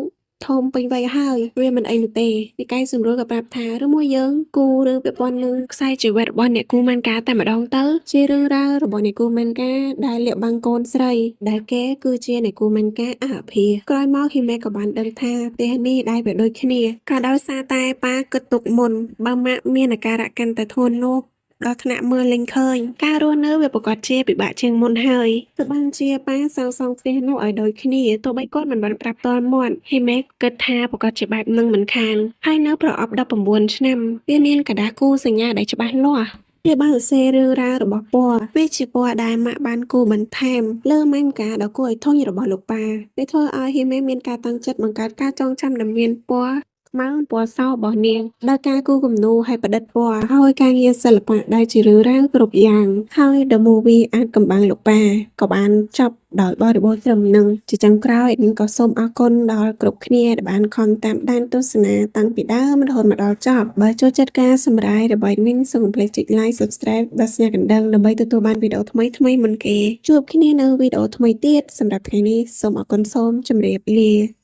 ធំពេញវ័យហើយវាមិនអីនោះទេនិកាយសម្រួលក៏ប្រាប់ថាឬមួយយើងគូរឿងពាក់ព័ន្ធនឹងខ្សែជីវិតរបស់អ្នកគូម៉ាន់កាតែម្ដងទៅជារឿងរ៉ាវរបស់អ្នកគូម៉ាន់កាដែលលាក់បាំងកូនស្រីដែលគេគឺជាអ្នកគូម៉ាន់កាអភិក្រោយមកហ៊ីមេក៏បានដឹងថាផ្ទះនេះដែលវាដូចគ្នាក៏ដោយសារតែប៉ាគិតទុកមុនបើម៉ាក់មានអាការៈកាន់តែធ្ងន់នោះដល់ថ្នាក់មើលលែងឃើញការរស់នៅវាប្រកាសជាពិបាកជាងមុនហើយទើបបានជាប៉ាសាងសង់ផ្ទះនោះឲ្យដូចគ្នាទោះបីគាត់មិនបានប្រាប់តលមាត់ហ៊ីមេគិតថាប្រកាសជាបែបនឹងមិនខានហើយនៅប្រអប់19ឆ្នាំវាមានក្រដាសគូសញ្ញាដែលច្បាស់លាស់វាបានសរសេររឿងរ៉ាវរបស់ពណ៌វាជាពណ៌ដែលម៉ាក់បានគូបន្ថែមលើម៉ាញ់ការដ៏គួរឲ្យធុញរបស់លោកប៉ាវាធ្វើឲ្យហ៊ីមេមានការតាំងចិត្តបង្កើតការចងចាំដែលមានពណ៌ខ្មៅពណ៌សរបស់នាងដោយការគូគំនូរឲ្យប្រឌិតពណ៌ហើយការងារសិល្បៈដែលជារឿងរ៉ាវគ្រប់យ៉ាងហើយ The Movie អាចកំបាំងលោកប៉ាក៏បានចប់ដោយបរិបូរណ៍ត្រឹមនឹងជាចុងក្រោយនាងក៏សូមអរគុណដល់គ្រប់គ្នាដែលបានខំតាមដានទស្សនាតាំងពីដើមរហូតមកដល់ចប់បើចូលចិត្តការសម្រាយរបស់នាងសូមកុំភ្លេចចុច Like Subscribe ដល់សញ្ញាកណ្ដឹងដើម្បីទទួលបានវីដេអូថ្មីៗមុនគេជួបគ្នានៅវីដេអូថ្មីទៀតសម្រាប់ថ្ងៃនេះសូមអរគុណសូមជម្រាបលា។